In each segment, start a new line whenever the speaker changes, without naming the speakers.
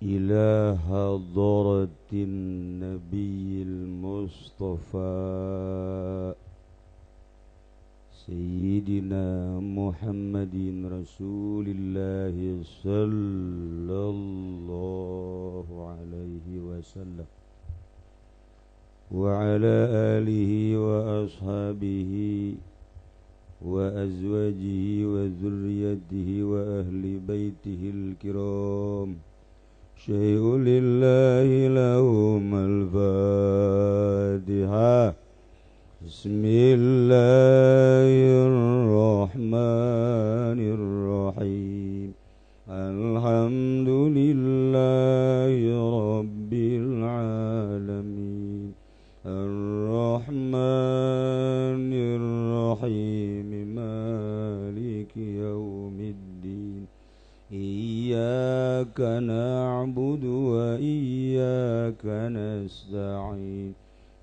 إلى حضرة النبي المصطفى سيدنا محمد رسول الله صلى الله عليه وسلم وعلى آله وأصحابه وأزواجه وذريته وأهل بيته الكرام. شيء لله لهم الفاتحة. بسم الله الرحمن الرحيم. الحمد لله رب العالمين الرحمن الرحيم مالك يوم الدين إياك نعبد وإياك نستعين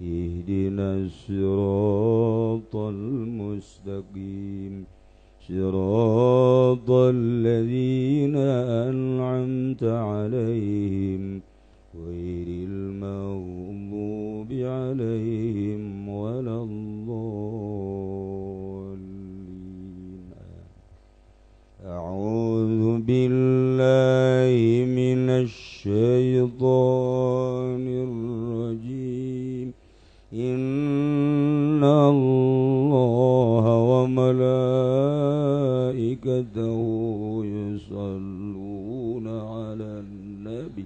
اهدنا الصراط المستقيم صراط الذين أنعمت عليهم غير المغضوب عليهم ولا الضالين. أعوذ بالله من الشيطان الرجيم. إن الله وملائكته يصلون على النبي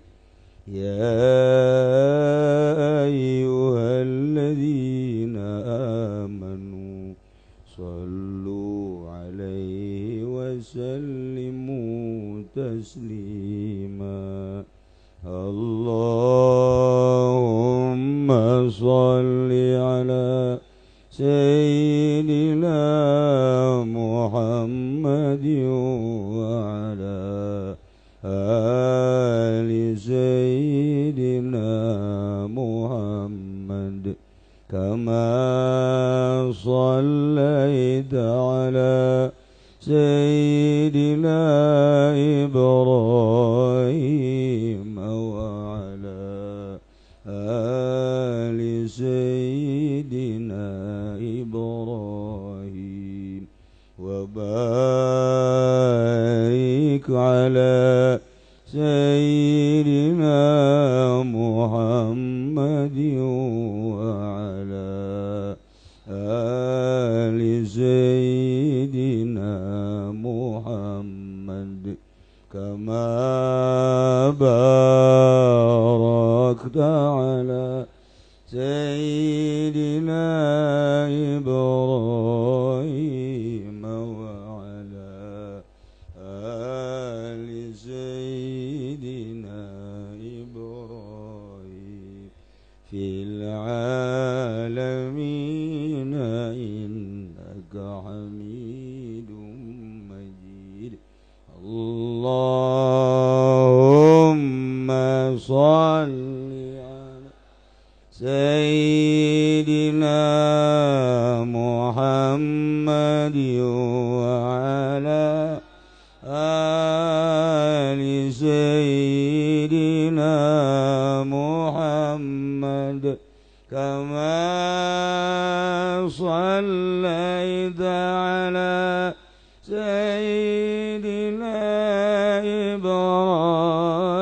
يا أيها الذين آمنوا صلوا عليه وسلموا تسليما. اللهم صل على سيدنا محمد وعلى آل سيدنا محمد كما صليت على سيدنا إبراهيم وعلى آل سيدنا إبراهيم وبارك على سيدنا محمد وعلى آل سيدنا محمد كما باركت على سيدنا إبراهيم وعلى آل سيدنا إبراهيم في العالمين إنك حميد مجيد. اللهم صل على سيدنا محمد وعلى آل سيدنا محمد كما صليت على سيدنا إبراهيم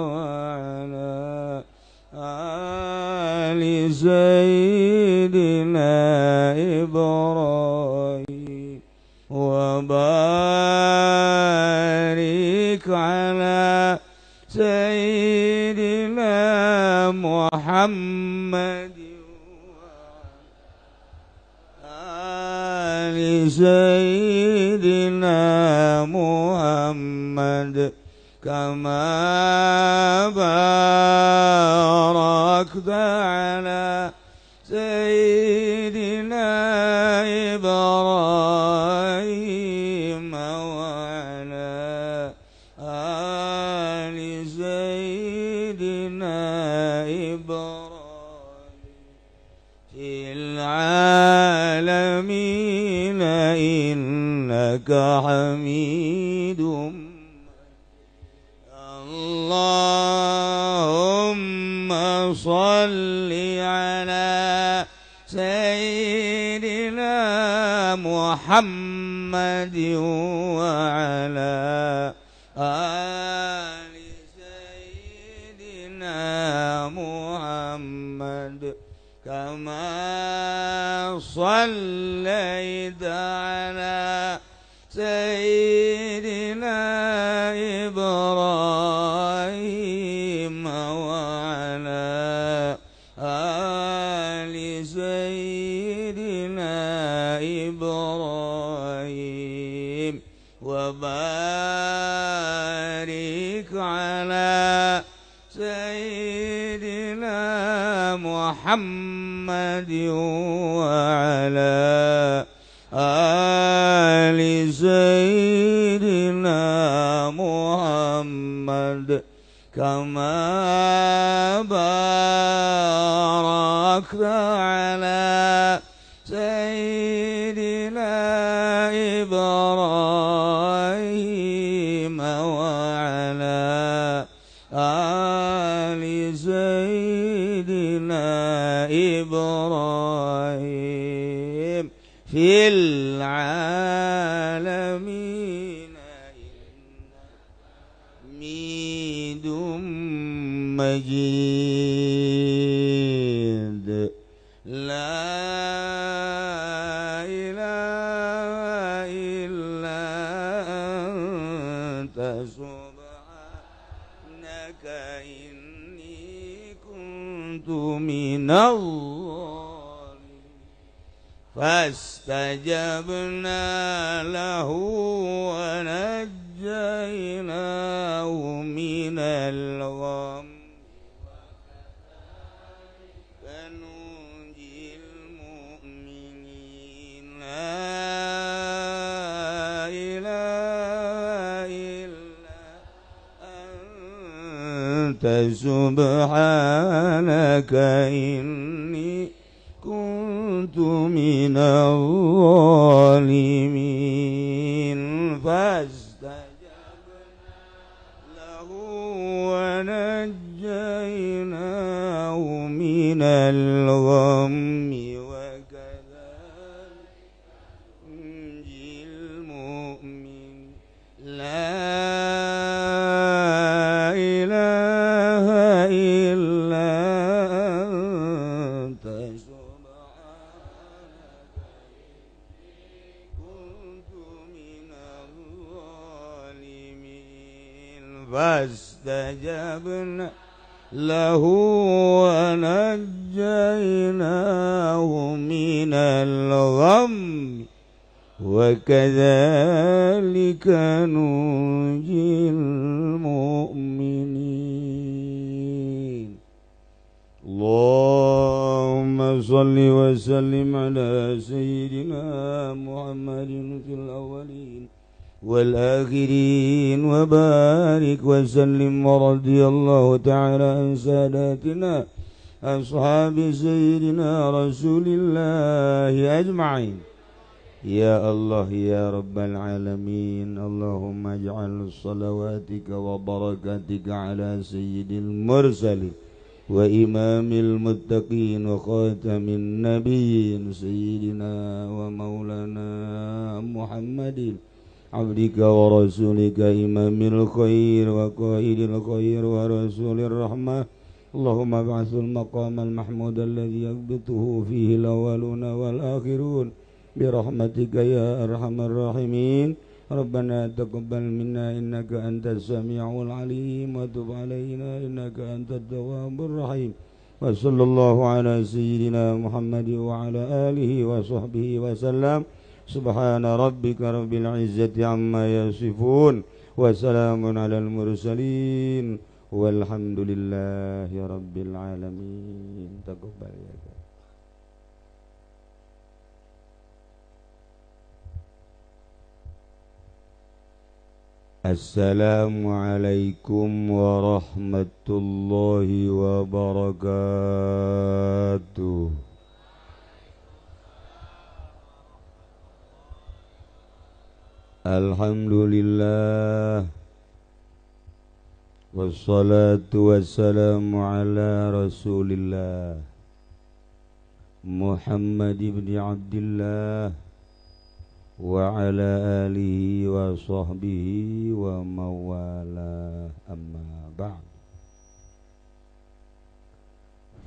وعلى آل سيدنا إبراهيم وبارك على سيدنا محمد آل سيدنا محمد كما باركت على سيدنا إبراهيم وعلى آل سيدنا إبراهيم في العالمين إنك حميد. اللهم صل على سيدنا محمد وعلى آل سيدنا محمد كما صليت على سيدنا إبراهيم وعلى آل سيدنا إبراهيم وبارك على سيدنا محمد وعلى آل سيدنا محمد كما باركت على سيدنا إبراهيم وعلى آل سيدنا إبراهيم في العالمين إنك حميد مجيد. لا إله إلا أنت سبحانك إني كنت من الظالمين. فاستجبنا له ونجيناه من الغم وننجي المؤمنين. لا إله إلا أنت سبحانك إني كنت من الظالمين. فاستجبنا له ونجيناه من الغم وكذلك ننجي المؤمن. لا إله إلا أنت سبحانك كنت من الظالمين. فاستجبنا له ونجيناه من الغم وكذلك ننجي المؤمنين. اللهم صل وسلم على سيدنا محمد في الأولين والآخرين وبارك وسلم ورضي الله تعالى عن ساداتنا أصحاب سيدنا رسول الله أجمعين. يا الله يا رب العالمين، اللهم اجعل صلواتك وبركاتك على سيد المرسلين وإمام المتقين وخاتم النبيين سيدنا ومولانا محمد عبدك ورسولك إمام الخير وقائد الخير ورسول الرحمة. اللهم ابعث المقام المحمود الذي يقبطه فيه الأولون والآخرون برحمتك يا أرحم الراحمين. ربنا تقبل منا إنك أنت السميع العليم وتب علينا إنك أنت التواب الرحيم. وصلى الله على سيدنا محمد وعلى آله وصحبه وسلم. سبحان ربك رب العزة عما يصفون وسلام على المرسلين والحمد لله رب العالمين. تقبل يا رب. السلام عليكم ورحمة الله وبركاته. Alhamdulillah Wassalatu wassalamu ala Rasulillah Muhammad ibn Abdillah wa ala alihi wa sahbihi wa mawala, amma ba'd.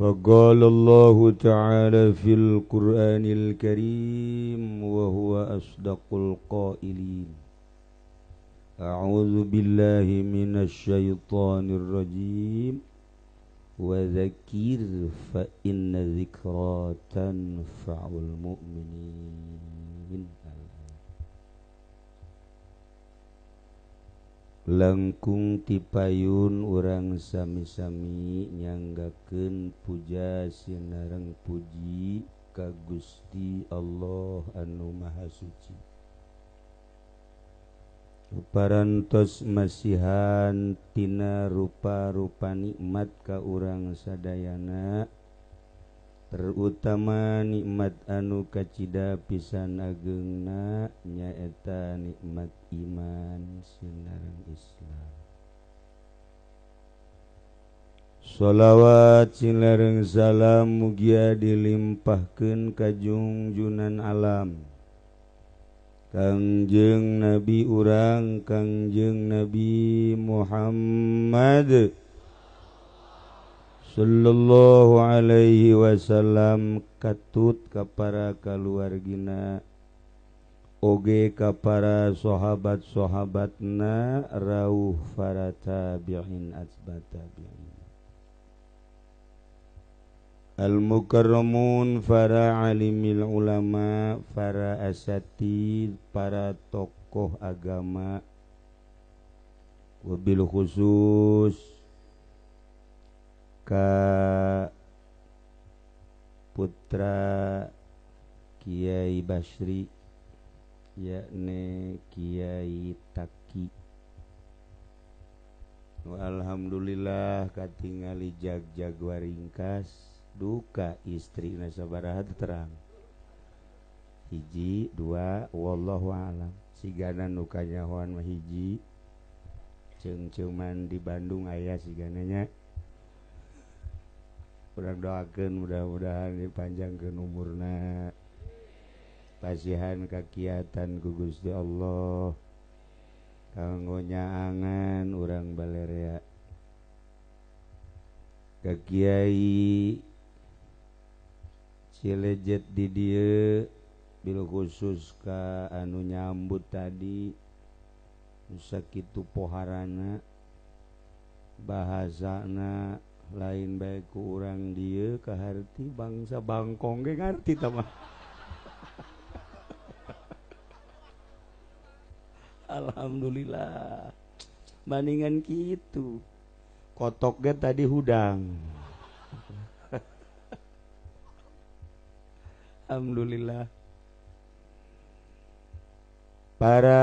Faqala Allahu ta'ala fil Qur'anil Karim wa huwa asdaqul qailin. A'udzu billahi minasy syaithanir rajim. Wa dzakir fa inna dzikra tanfa'ul mu'minin. Langkung tipayun urang sami-sami nyanggakeun puja sinareng puji ka Gusti Allah anu Maha Suci. Parantos masihan tina rupa-rupa nikmat ka urang sadayana, terutama nikmat anu kacida pisan ageungna nyaeta nikmat iman sinareng Islam. Sholawat sinareng salam mugia dilimpahkeun ka junjunan alam Kangjeng Nabi urang Kangjeng Nabi Muhammad sallallahu alaihi wasallam, katut ka para kaluargina oge ka para sahabat-sahabatna rauh para tabi'in atba tabi'in al-mukarramun, para alimil ulama, para asatid, para tokoh agama, wabil khusus ka putra Kiai Basri yakni Kiai Taki. Alhamdulillah katingali jag-jag waringkas duka istri nasabaraha terang hiji dua, wallahu alam. Sigana nu kanyahoan mah hiji, ceung-ceungan di Bandung aya sigananya. Urang doakeun mudah-mudahan dipanjangkeun umurna, pasihan kakiatan ku Gusti Allah kanggo nyaangan urang balerea. Ka Kiai Cilejet di dieu bil khusus ka anu nyambut tadi sakitu poharana bahasana lain bae ku urang dieu kaharti bangsa Bangkong ge ngarti tah mah. Alhamdulillah bandingan kitu kotok ge tadi hudang. Alhamdulillah para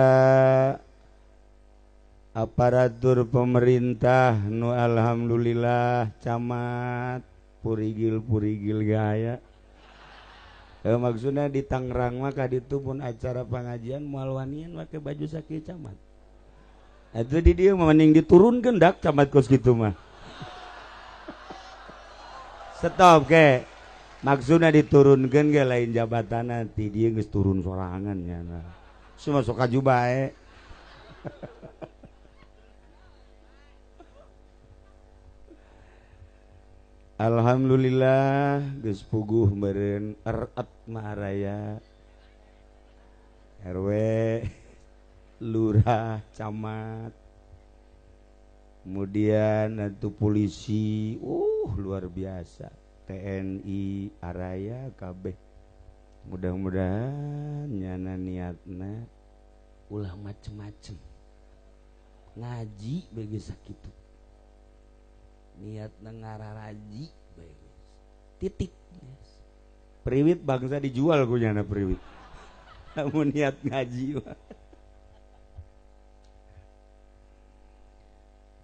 aparatur pemerintah nu alhamdulillah camat purigil-purigil gaya. Maksudnya di Tangerang mah kaditu pun acara pengajian moal wanian make baju sakieu camat. Atuh di dieu mah mending diturunkeun dak camat kos kitu mah. Stop ke. Maksudna diturunkeun ge lain jabatan nanti dia geus turun sorangan nya. Semua sok kaju bae. Alhamdulillah geus puguh meureun eret maharaya RW, lurah, camat, kemudian atuh polisi, luar biasa. TNI araya kabeh. Mudah-mudahan nyana niatna ulah macem-macem ngaji bagi sakitu niatna ngararaji bae titik. Priwit bangsa dijual ku nyana priwit lamun niat ngaji mah.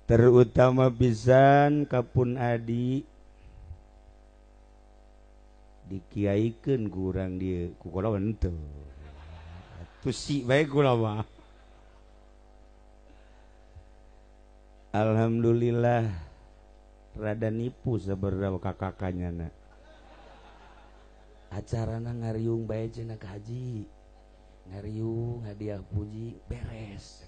Terutama pisan kapun adi dikiaikeun ku urang dieu ku kula henteu. Tusi bae kula mah. Alhamdulillah rada nipu seberapa kakaknya na. Acarana ngariung bae cenah ka haji. Ngariung hadiah puji beres.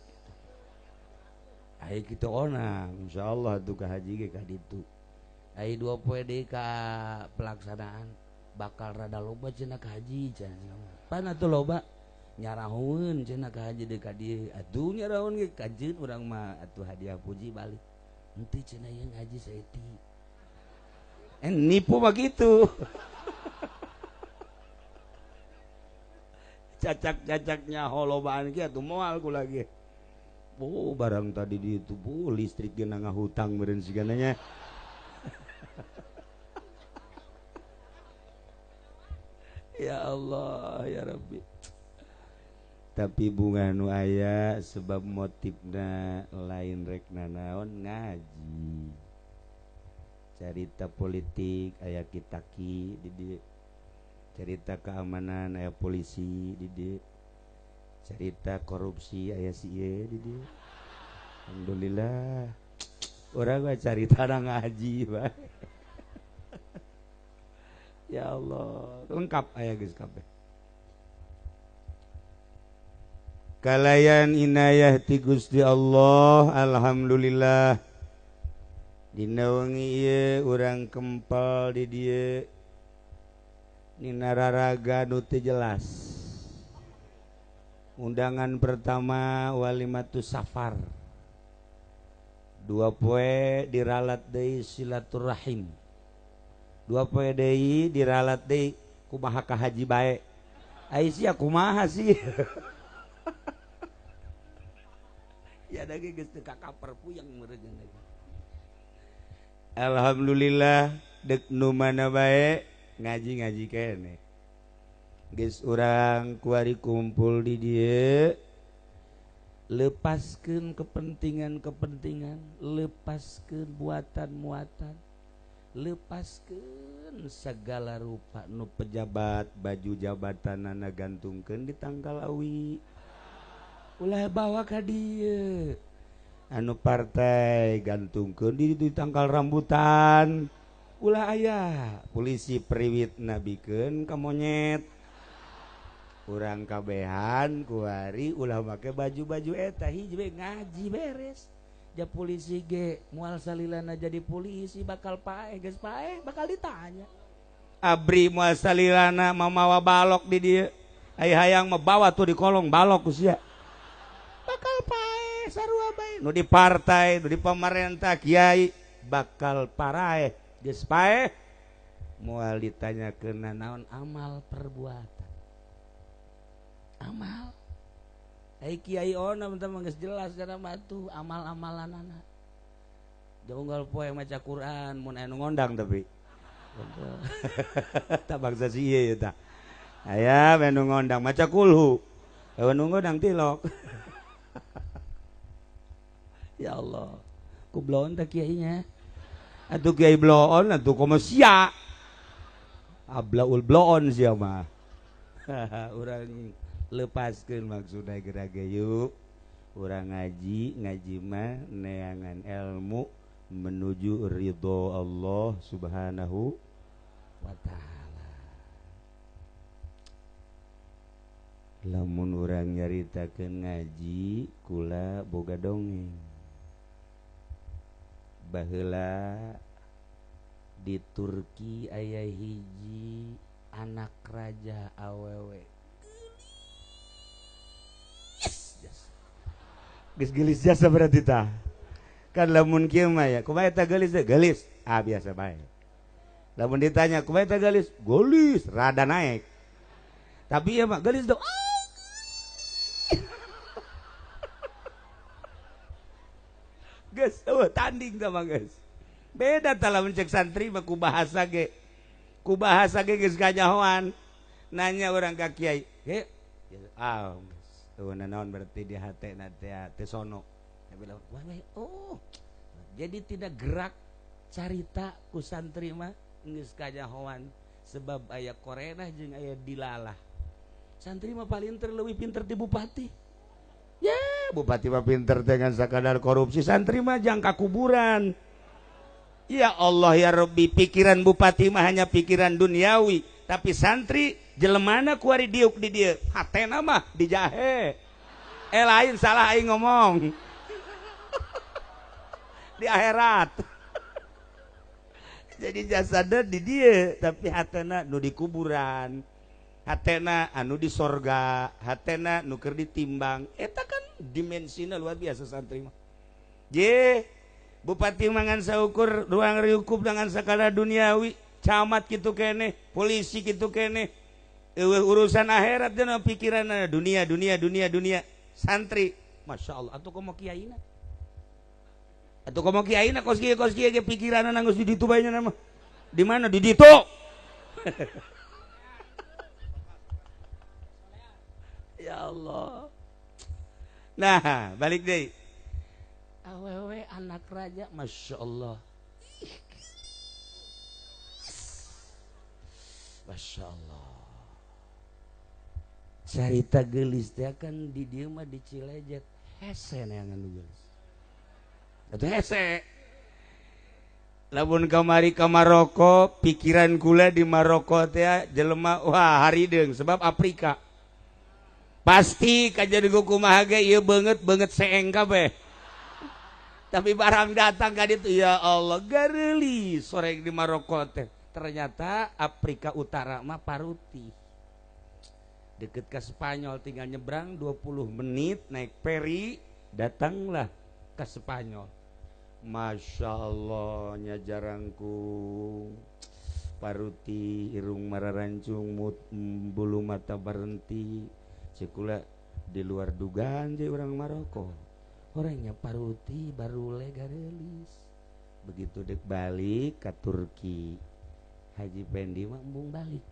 Ai kitu ona insyaallah tuh ka haji ge ka ditu. Ai 2 poe deui ka pelaksanaan bakal rada loba cenah ka haji cenah. Pan atuh loba nyarahoeun cenah ka haji deui ka dieu. Atuh nyarahoeun ge kajeun urang mah atuh hadiah puji balik. Henteu cenah ieu ngaji saeutik. Nipu mah kitu. Cacak-cacaknya holobaan ge atuh moal ku lagi. Oh barang tadi di itu bu listrik ge ngahutang meureun sigana nya. Ya Allah ya Rabbi. Tapi bunga nu aya sebab motifna lain rek nanaon ngaji. Carita politik aya kitaki di dieu. Carita keamanan aya polisi di dieu. Cerita korupsi aya si ieu di dieu. Alhamdulillah. Urang mah carita ngaji bae. Ya Allah, lengkap aya geus kabeh. Kalayan inayah ti Gusti Allah, alhamdulillah. Dina wengi ieu urang kempel di dieu. Nina raraga nu teu jelas. Undangan pertama walimatus safar. 2 poe diralat deui silaturahim. 2 poe deui diralat deui kumaha ka haji bae. Ai sia kumaha sih? Ya da ge geus teu kakaper puyeng meureun lagi. Alhamdulillah deuk nu mana bae ngaji-ngaji keneh. Geus urang kuari kumpul di dieu lepaskeun kepentingan-kepentingan, lepaskeun buatan-muatan, lepaskeun segala rupa nu pejabat baju jabatanana gantungkeun di tangkal awi. Ulah bawa ka dieu. Anu partai gantungkeun di tangkal rambutan. Ulah aya polisi priwit nabikeun ka monyet. Urang kabehan kuari ulah make baju-baju eta hiji we ngaji beres. Ja polisi ge moal salilana jadi polisi bakal paeh geus paeh bakal ditanya. Abri moal salilana mamawa balok di dieu. Ai hayang mah bawa tuh di kolong balok ku sia. Bakal paeh sarua bae. Nu di partai, nu di pamarentah kiai bakal paraeh geus paeh moal ditanyakeun naon amal perbuatan. Amal ai kiai ona mah geus jelas kana mah tuh amal-amalanana. Jonggal poe maca Quran mun aya nu ngondang tapi. Tak bangsa si ieu ya tah. Aya we nu ngondang maca kulhu. Aya nu ngondang tilok. Ya Allah, ku bloon teh kiainya. Atuh kiai bloon atuh komo sia. Ablaul bloon sia mah. Urang lepaskeun maksudna geura yuk. Urang ngaji, ngaji mah neangan ilmu menuju ridho Allah Subhanahu wa ta'ala. Lamun urang nyaritakeun ngaji kula boga dongeng. Baheula di Turki aya hiji anak raja awewe. Geus geulis jasa berarti tah. Kan lamun kieu mah ya, kumaha eta geulis teh? Geulis. Ah biasa bae. Lamun ditanya kumaha eta geulis? Geulis, rada naik. Tapi ya mah geulis dong. Geus, eueuh tanding tah mah geus. Beda tah lamun cek santri mah ku bahasa ge. Ku bahasa ge geus kanyahoan. Nanya urang ka kiai, "Ge, ah tuh naon berarti di hati nanti teh sono." Dia bilang, "Wah, oh." Jadi tidak gerak carita ku santri mah geus kanyahoan sebab aya korenah jeung aya dilalah. Santri mah paling leuwih pinter ti bupati. Ya, Bupati mah pinter dengan sakadar korupsi, santri mah jangka kuburan. Ya Allah ya Rabbi, pikiran bupati mah hanya pikiran duniawi, tapi santri jelemana kuari diuk di dieu, hatena mah dijahe. Lain salah aing ngomong. Di akhirat. Jadi jasadna di dieu, tapi hatena nu di kuburan. Hatena anu di sorga, hatena nu keur ditimbang. Eta kan dimensina luar biasa santri mah. Je, bupati mangan saukur ruang riukup dengan sakala duniawi, camat kitu keneh, polisi kitu keneh. Eueuh urusan akhirat dina pikiranna dunia dunia dunia dunia. Santri, Masya Allah, atuh komo kiaina. Atuh komo kiaina kos kieu ge pikiranna geus di ditu bae nya mah. Di mana di ditu? Ya Allah. Nah, balik deh. Awewe anak raja, Masya Allah. Masya Allah. Carita gelis teh kan di dieu mah di Cilejet hese neangan nu gelis. Atuh hese. Lamun kamari ka Maroko, pikiran kula di Maroko teh jelema wah harideung sebab Afrika. Pasti kajian kumaha ge ieu beungeut-beungeut seeng kabeh. Tapi barang datang ka ditu ya Allah gareuli sore di Maroko teh. Ternyata Afrika Utara mah paruti. Deket ke Spanyol tinggal nyebrang 20 menit naik peri datanglah ke Spanyol. Masya Allah nya jarangkung paruti irung mararancung bulu mata berhenti. Cekula di luar dugaan je orang Maroko. Orangnya paruti baru garelis. Begitu dek balik ke Turki, Haji Pendi mah embung balik.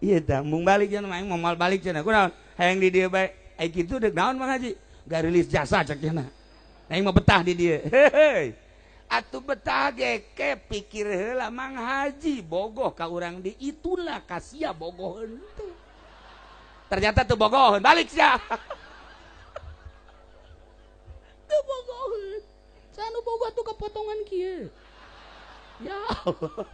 Iya tah embung balik cenah aing moal balik cenah. Kunaon? Hayang di dieu bae. Ai kitu dek naon Mang Haji? Garelis jasa cek cenah. Aing mah betah di dieu. Heuheuy. Atuh betah ge ke pikir heula Mang Haji bogoh ka urang di itulah kasia bogoh henteu. Ternyata tuh bogoh balik sia. Tuh bogoh. Sanu bogoh tuh kepotongan kieu. Ya Allah.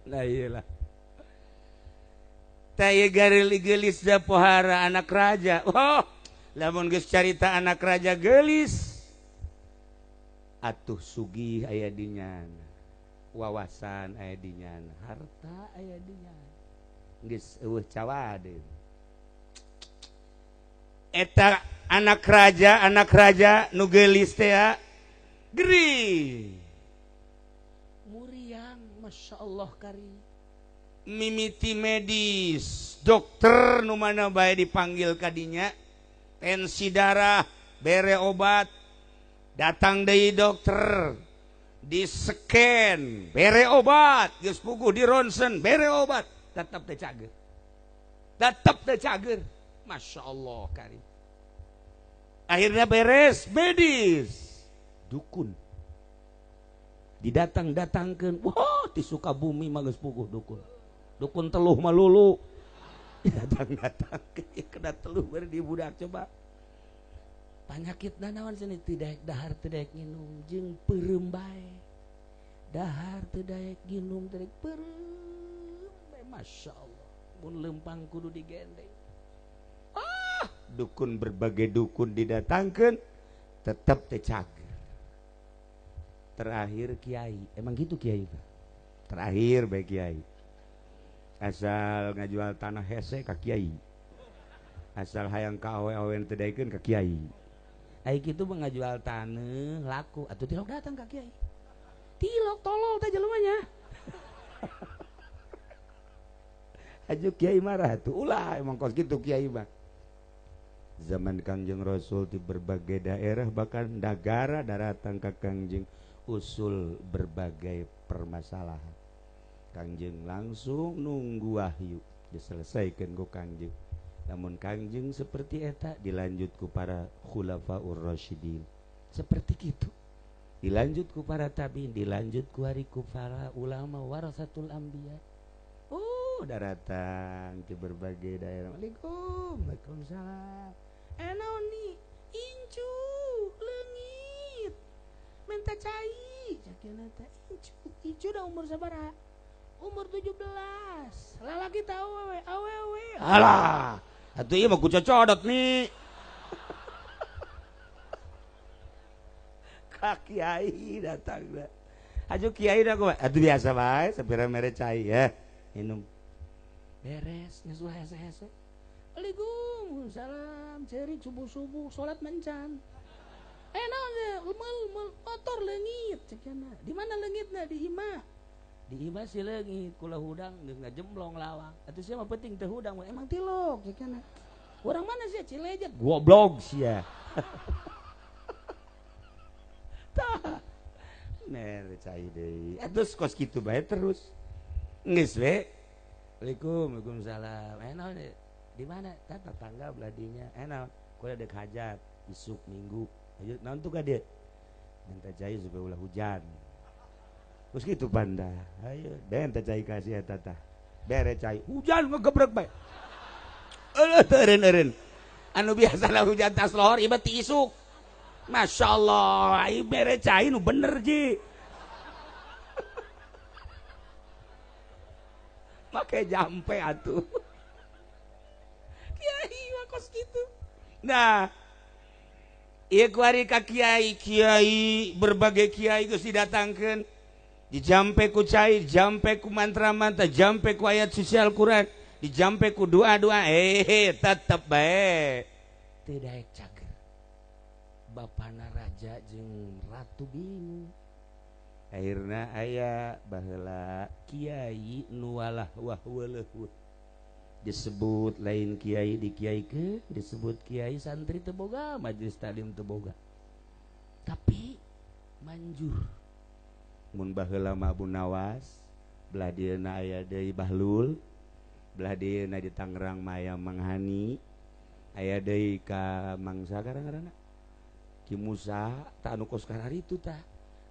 Nah iyalah. Taya gareli gelis da pohara anak raja. Oh, lamun geus carita anak raja gelis. Atuh sugih aya di nyana. Wawasan aya di nyana, harta aya di nyana. Geus eueuh cawadeun. Eta anak raja nu geulis teh geri. Muriang Masya Allah kari. Mimiti medis, dokter nu mana bae dipanggil kadinya, tensi darah, bere obat, datang deui dokter, di scan, bere obat, geus puguh di ronsen, bere obat, tetep teu cager. Tetep teu cager. Masya Allah kari. Akhirnya beres medis, dukun. Didatang-datangkeun, wah di Sukabumi mah geus puguh dukun. Dukun teluh malulu. Datang-datangkeun kena teluh bari di budak coba. Panyakitna naon cenah teu daek dahar teu daek nginum jeung peureum bae. Dahar teu daek nginum teu daek peureum bae. Masya Allah. Mun lempang kudu digendeng. Ah, dukun berbagai dukun didatangkeun tetep teu cager. Terakhir kiai, emang gitu kiai. Terakhir bae kiai. Asal ngajual tanah hese ka kiai. Asal hayang ka awe-awe teu daekeun ka kiai. Ai kitu mah ngajual tanah laku atuh tilok datang ka kiai. Tilok tolol teh jelemanya. Aju kiai marah tuh ulah emang kos kitu kiai mah. Zaman Kangjeng Rasul di berbagai daerah bahkan negara daratan ka Kangjeng usul berbagai permasalahan. Kangjeng langsung nunggu wahyu diselesaikan ku Kangjeng. Namun Kangjeng seperti eta dilanjut ku para khulafaur rasyidin. Seperti gitu. Dilanjut ku para tabiin, dilanjut ku hari ku para ulama warasatul anbiya. Oh, Daratan di berbagai daerah. Waalaikum, waalaikumsalam. Naon nih? Incu leungit. Minta cai. Cakina teh incu. Incu udah umur sabaraha? Umur 17. Lalaki teh awewe, awewe. Alah, atuh ieu mah ku cocodot nih. Ka kiai datang dah. Aju kiai dah kumaha? Atuh biasa bae, sapira mere cai ya. Minum. Beres, geus ulah hese-hese. Waalaikumsalam, cerik subuh-subuh salat mencan. Naon teh? Meul motor leungit cekna. Di mana leungitna? Di imah. Di imah si leungit, kula hudang geus ngajemblong lawang. Atuh sia mah penting teu hudang, emang tilok cekna. Urang mana sia? Cilejet. Goblok sia. Tah. Mere cai deui. Atuh kos kitu bae terus. Geus we. Waalaikum, waalaikumsalam. Naon di mana? Tah tetangga belah dinya. Naon? Kula dek hajat isuk minggu. Ayo naon tuh ka dieu? Minta cai supaya ulah hujan. Terus gitu panda. Ayo, den teh cai kasih eta tah. Bere cai, hujan ngegebrek bae. Eueuh teu eureun-eureun. Anu biasana hujan tas lohor ieu mah ti isuk. Masya Allah, ieu bere cai nu bener ji. Make jampe atuh. Kiai mah kos kitu. Nah, ieu kuari ka kiai, kiai berbagai kiai geus didatangkeun. Dijampe ku cai, dijampe ku mantra-mantra, jampe ku ayat suci Al-Qur'an, dijampe ku doa-doa, tetep bae teu daek cager. Bapana raja jeung ratu bingung. Akhirna aya baheula kiai nu walah wah weuleuh. Disebut lain kiai dikiaikeun, disebut kiai santri teu boga, majelis taklim teu boga. Tapi manjur. Mun baheula mah Abu Nawas, belah dieuna aya deui Bahlul, belah dieuna di Tangerang mah aya Mang Hani, aya deui ka Mangsa ngaranna Ki Musa, tah anu kos kararitu tah.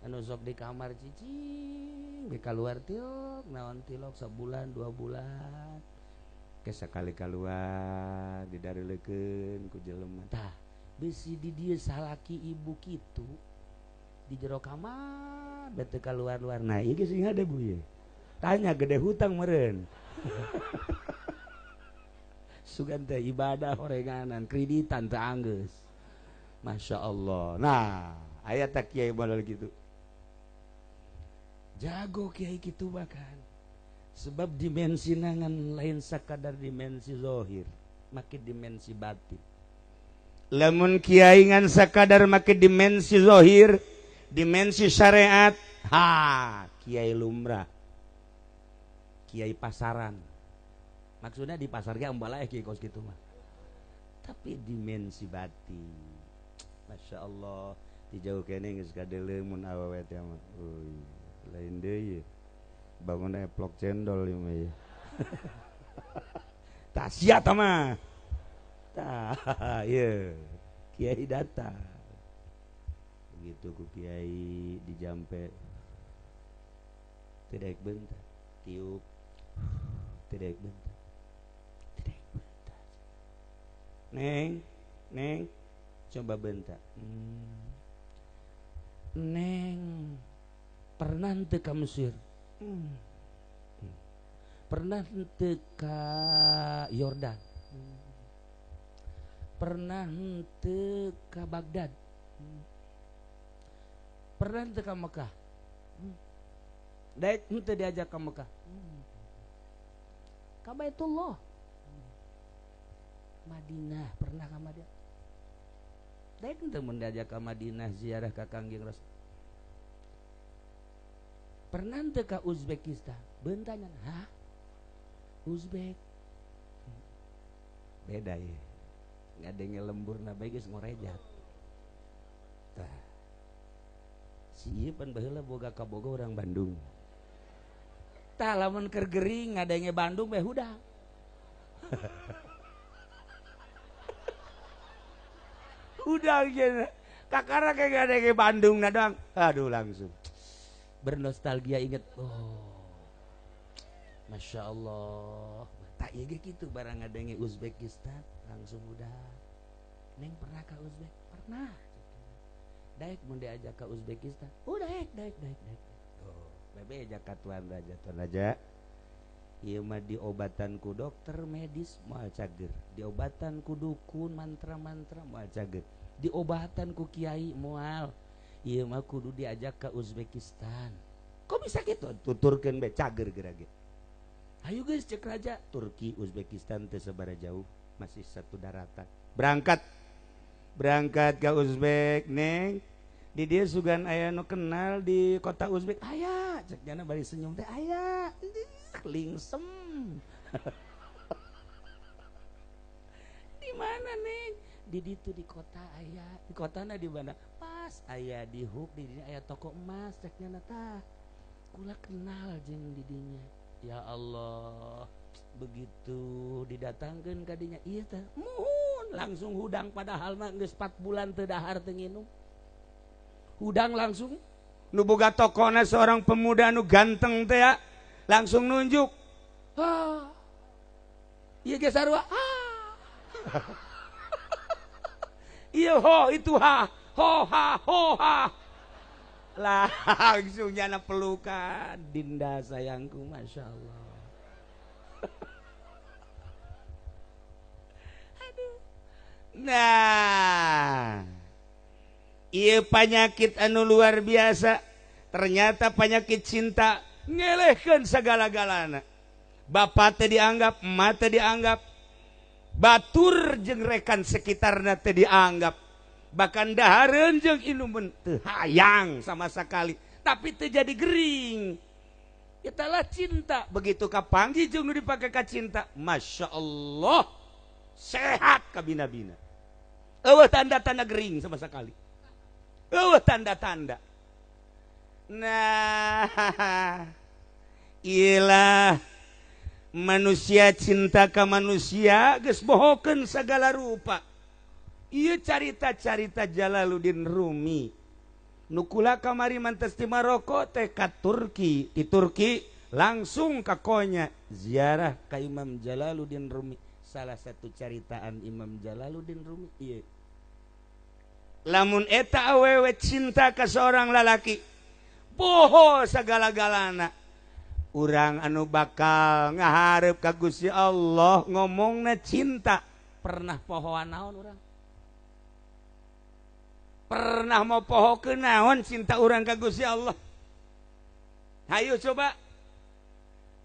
Anu sok di kamar cicing, ge kaluar tilok, naon tilok sabulan, 2 bulan. Ke sakali kaluar didareulekeun ku jelema. Tah, bisi di dieu salaki ibu kitu di jero kamar bete kaluar-luar. Nah, ieu geus sing hade bu ieu. Tanya gede hutang meureun. Sugan teh ibadah horenganan, kreditan teu anggeus. Masya Allah. Nah, aya teh kiai model kitu. Jago kiai kitu bahkan. Sebab dimensi nangan lain sakadar dimensi zahir, make dimensi batin. Lamun kiai ngan sakadar make dimensi zahir, dimensi syariat, ha, kiai lumrah. Kiai pasaran. Maksudnya di pasar ge ambalae kiai kos kitu mah. Tapi dimensi batin. Masya Allah, di jauh kene geus kadeuleu mun awewe teh mah. Euy, lain deui. Bangun eplok cendol ieu mah. Tah sia tah mah. Tah, ieu kiai datang. Begitu ku kiai dijampe tidak bentar, tiup tidak bentar. Tidak bentar. Neng, neng, coba bentar. Neng, pernah teu ka Mesir? Pernah teu ka Yordan? Pernah teu ka Baghdad? Pernah teu ka Mekah? Daek henteu diajak ka Mekah? Ka Baitullah. Madinah, pernah ka Madinah? Daek henteu mun diajak ka Madinah ziarah ka Kangjeng Rasul. Pernah henteu ka Uzbekistan? Beuntanyan, hah? Uzbek. Beda ya. Ngadenge lemburna bae geus ngorejat. Tah. Si ieu pan baheula boga kaboga urang Bandung. Tah lamun keur gering ngadenge Bandung bae hudang. Hudang cenah. Kakara kayak ngadenge Bandung na doang. Aduh langsung bernostalgia inget. Oh. Masya Allah. Tak ieu ge kitu barang ngadenge Uzbekistan langsung udah. Neng pernah ka Uzbek? Pernah. Daek mun diajak ka Uzbekistan. Oh daek daek daek daek. Oh, bebe ajak ka tuan raja, tuan raja. Ieu mah diobatan ku dokter medis moal cager, diobatan ku dukun mantra-mantra moal cager, diobatan ku kiai moal. Ieu mah kudu diajak ka Uzbekistan. Kok bisa gitu? Tuturkeun be cager geura ge. Ayo geus cek raja, Turki Uzbekistan teu sabaraha jauh, masih satu daratan. Berangkat. Berangkat ke Uzbek, Neng. Di dia sugan aya nu kenal di kota Uzbek. Aya, cek jana bari senyum teh aya. Lingsem. Di mana Neng? Di ditu di kota aya. Di kotana di mana? Pas aya di huk di dinya aya toko emas cek nyana tah. Kula kenal jeung di dinya. Ya Allah, begitu didatangkeun ka dinya ieu teh muhun langsung hudang padahal mah geus 4 bulan teu dahar teu nginum. Hudang langsung nu boga tokona seorang pemuda nu ganteng teh ya. Langsung nunjuk. Ah. Ieu ge sarua. Ah. Ieu ho itu ha, ho ha ho ha. Langsung nyana pelukan. Dinda sayangku, Masya Allah. Aduh. Nah, ieu penyakit anu luar biasa. Ternyata penyakit cinta ngelehkeun sagala-galana. Bapak teh dianggap, emak teh dianggap, batur jeung rekan sekitarna teh dianggap, bahkan dahareun jeung inuman teu hayang sama sekali, tapi teu jadi gering. Italah cinta, begitu kapanggih jeung nu dipake ka cinta, Masya Allah, sehat kabina-bina. Eueuh tanda-tanda gering sama sekali. Eueuh tanda-tanda. Nah, ilah manusia cinta ka manusia geus bohokeun sagala rupa. Ieu carita-carita Jalaluddin Rumi. Nu kula kamari mantes ti Maroko teh ka Turki, di Turki langsung ka Konya ziarah ka Imam Jalaluddin Rumi. Salah satu caritaan Imam Jalaluddin Rumi ieu. Lamun eta awewe cinta ka seorang lalaki, boho sagala-galana. Urang anu bakal ngahareup ka Gusti Allah ngomongna cinta, pernah pohoan naon urang? Pernah mau pohokeun naon cinta urang ka Gusti Allah? Hayu coba.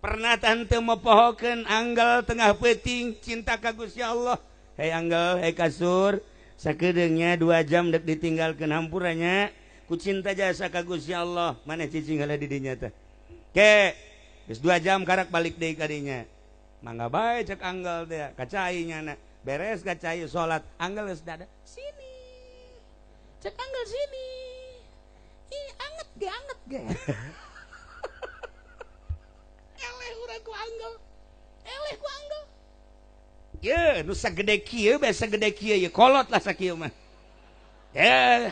Pernah tante mau pohokeun anggal tengah peuting cinta ka Gusti Allah? Hei anggal, hei kasur, sakedeungnya 2 jam dek ditinggalkeun hampuranya. Ku cinta jasa ka Gusti Allah, mana cicing heula di dinya teh. Ke, geus 2 jam karak balik deui ka dinya. Mangga bae cek anggal teh, ka cai nyana. Beres ka cai salat, anggal geus dada. Sini. Cek anggal sini. Ih, anget ge, anget ge. Eleh urang ku anggal. Eleh ku anggal. Ye, nu sagede kieu bae sagede kieu ye kolot lah sakieu mah.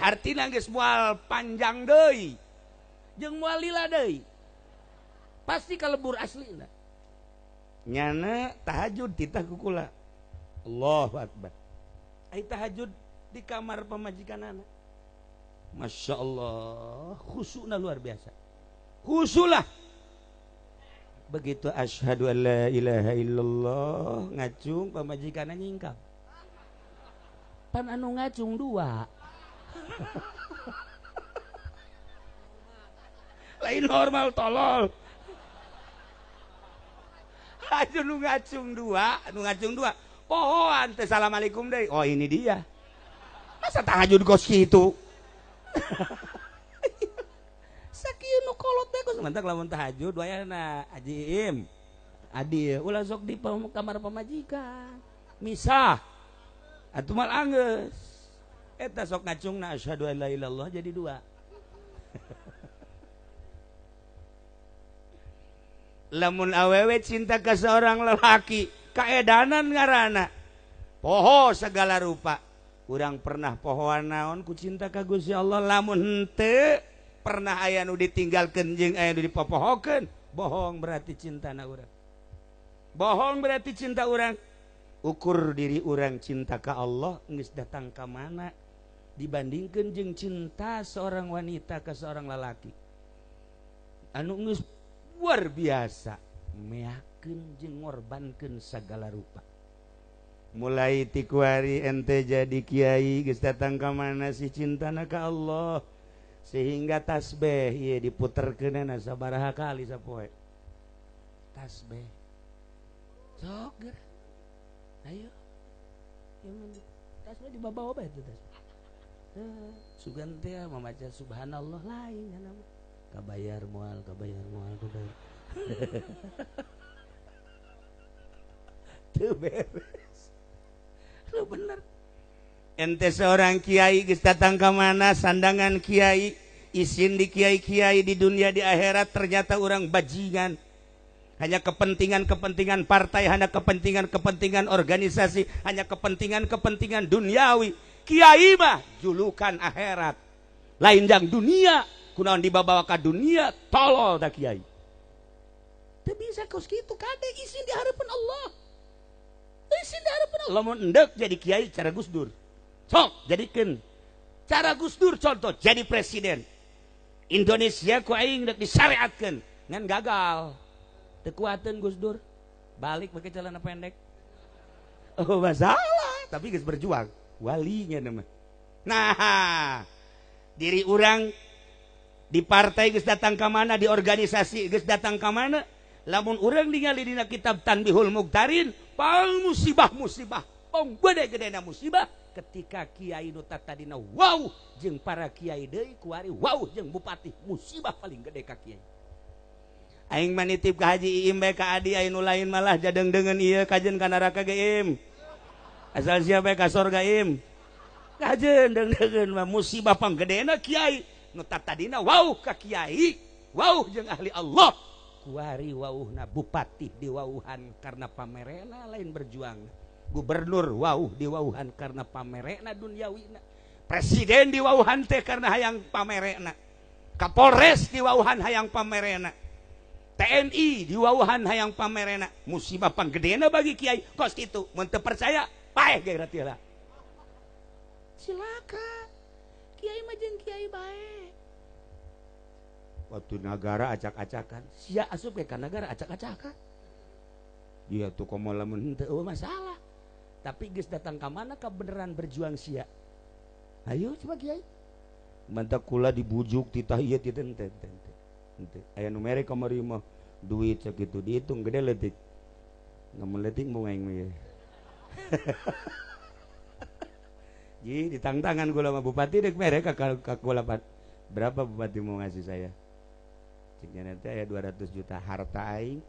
Hartina geus moal panjang deui jeung moal lila deui. Pasti kalebur aslina. Nyana tahajud titah ku kula. Allahu akbar. Ai tahajud di kamar pamajikanana. Masya Allah, khusyukna luar biasa. Khusyulah. Begitu asyhadu an la ilaha illallah ngacung pamajikanna nyingkap. Pan anu ngacung 2. Lain normal tolol. Aduh nu ngacung 2, nu ngacung 2. Pohoan teh assalamualaikum deui. Oh ini dia. Masa tahajud kos kitu? Sakieu nu kolot teh kos mantak lamun tahajud wayahna Haji Im. Adi ulah sok di kamar pamajikan. Misah. Atuh mal anggeus. Eta sok ngacungna asyhadu an la ilaha illallah jadi 2. Lamun awewe cinta ka seorang lelaki, kaedanan ngaranna. Poho segala rupa. Urang pernah pohoan naon ku cinta ka Gusti Allah, lamun henteu pernah aya nu ditinggalkeun jeung aya nu dipopohokeun, bohong berarti cintana urang. Bohong berarti cinta orang. Ukur diri orang cinta ka Allah geus datang ka mana dibandingkeun jeung cinta seorang wanita ke seorang lalaki. Anu geus luar biasa meakeun jeung ngorbankeun sagala rupa. Mulai ti kuari ente jadi kiai geus datang ka mana si cintana ka Allah sehingga tasbih ieu diputerkeunana sabaraha kali sapoe. Tasbih. Sok geura. Ayo. Tasbih dibawa bae itu tasbih. Sugan teh mamaca subhanallah lain nya nama. Kabayar moal, kabayar moal, kabayar. Teu beres. Lu bener. Ente seorang kiai geus datang ka mana sandangan kiai, isin di kiai-kiai di dunia di akhirat ternyata orang bajingan. Hanya kepentingan-kepentingan partai, hanya kepentingan-kepentingan organisasi, hanya kepentingan-kepentingan duniawi. Kiai mah julukan akhirat. Lain jang dunia, kunaon dibawa ka dunia, tolol da kiai. Teu bisa kos kitu kade isin di harapan Allah. Isin di harapan Allah mun endek jadi kiai cara Gus Dur. Sok jadikeun cara Gus Dur contoh jadi presiden. Indonesia ku aing dek disyariatkeun, ngan gagal. Teu kuateun Gus Dur. Balik pakai celana pendek. Oh masalah, tapi geus berjuang. Walinya nama. Nah, diri urang di partai geus datang ka mana, di organisasi geus datang ka mana, lamun urang ningali dina kitab Tanbihul Muqtarin, pang musibah-musibah, pang gede-gedena musibah ketika kiai nu tadina wow jeung para kiai deui kuari wow jeung bupati, musibah paling gede ka kiai. Aing mah nitip ka Haji Iim bae ka Adi, aya nu lain malah jadengdengeun ieu kajen ka neraka ge Im. Asal siapa ka sorga Im. Kajen dengdengeun mah musibah panggedena kiai nu tadina wow ka kiai, wow jeung ahli Allah. Kuari wauhna bupati diwauhan karena pamerena lain berjuang. Gubernur wauh diwauhan karena pamerena duniawina. Presiden diwauhan teh karena hayang pamerena. Kapolres diwauhan hayang pamerena. TNI diwauhan hayang pamerena. Musibah panggedena bagi kiai kos kitu. Mun teu percaya paeh ge berarti lah. Cilaka. Kiai mah jeung kiai bae. Waktu nagara acak-acakan, sia asup ke nagara acak-acakan. Dia tuh komo lamun henteu masalah. Tapi geus datang ka mana ka beneran berjuang sia. Ayo coba kiai. Mantap kula dibujuk titah ieu titah henteu henteu. Henteu. Aya nu mere kamari mah duit sakitu dihitung gede leutik. Ngamun leutik mau aing mah ieu. Ji ditangtangan kula mah bupati dek mere ka kula berapa bupati mau ngasih saya? Ceknya nanti aya 200 juta harta aing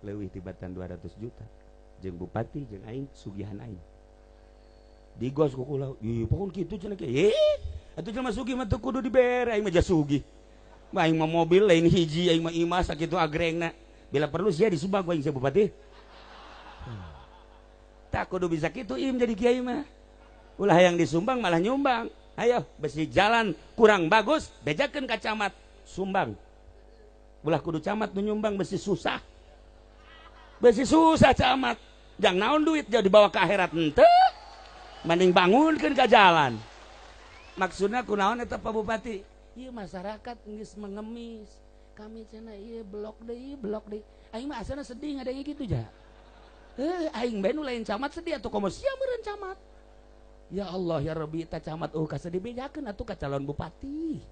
leuwih tibatan 200 juta. Jeung bupati jeung aing sugihan aing. Digos ku kula, ieu pokon kitu cenah kieu. Atuh jelema sugih mah teu kudu dibere aing mah sugih. Mah aing mah mobil lain hiji aing mah imah sakitu agrengna. Bila perlu sia disumbang ku aing sia bupati. Tak kudu bisa kitu im jadi kiai mah. Ulah yang disumbang malah nyumbang. Ayo besi jalan kurang bagus bejakeun ka camat sumbang. Ulah kudu camat nu nyumbang besi susah. Besi susah camat. Jang naon duit jauh dibawa ke akhirat henteu. Mending bangunkeun ka jalan. Maksudna kunaon eta Pak Bupati? Ieu masyarakat geus mengemis. Kami cenah ieu blok deui, blok deui. Aing mah asana sedih ngadenge kitu ja. Aing bae nu lain camat sedih atuh komo sia meureun camat. Ya Allah ya Rabbi ta camat oh ka sedih bejakeun atuh ka calon bupati.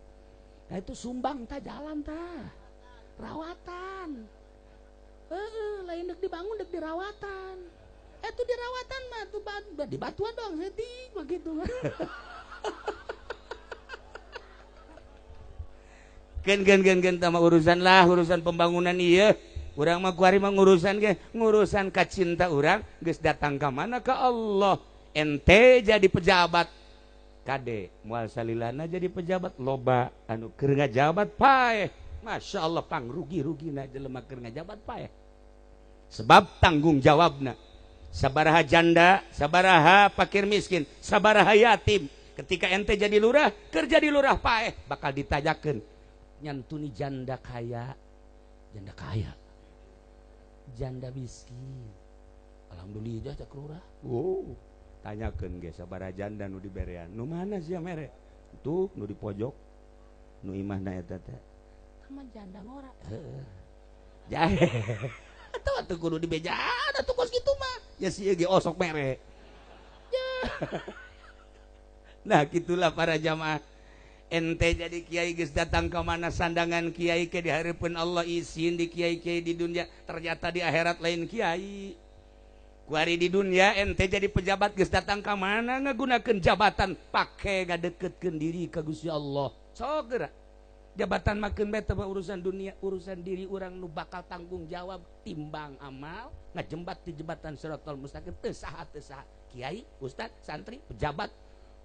Nah itu sumbang ta jalan ta. Rawatan. Lain dek dibangun dek dirawatan. Itu dirawatan mah tuh di batuan doang sedih begitu. Gen gen gen gen tama urusan lah urusan pembangunan iya. Urang mah kuari mah ngurusan ge ngurusan ka cinta urang geus datang ka mana ka Allah. Ente jadi pejabat kade moal salilana jadi pejabat loba anu keur ngajabat paeh. Masya Allah pangrugi-rugina jelema keur ngajabat paeh. Sebab tanggung jawabna sabaraha janda, sabaraha fakir miskin, sabaraha yatim. Ketika ente jadi lurah, kerja di lurah paeh bakal ditajakeun. Nyantuni janda kaya, janda kaya, janda miskin. Alhamdulillah cak lurah. Oh, tanyakeun ge sabaraha janda nu diberean. Nu mana sia mere? Tuh nu di pojok. Nu imahna eta teh.
Mah janda ngora.
Heeh. Jahe. Atuh atuh kudu dibejaan atuh kos kitu mah. Ya si ge osok mere. Ya. Nah, gitulah para jamaah. Ente jadi kiai geus datang ke mana sandangan kiai ke dihareupeun Allah isin di kiai-kiai di dunia, ternyata di akhirat lain kiai. Kuari di dunia ente jadi pejabat geus datang ka mana ngagunakeun jabatan pake ngadeketkeun diri ka Gusti Allah. Sok geura. Jabatan makeun bae teh urusan dunia, urusan diri urang nu bakal tanggung jawab timbang amal ngajembat di jembatan siratal mustaqim teu saha teu saha. Kiai, ustad, santri, pejabat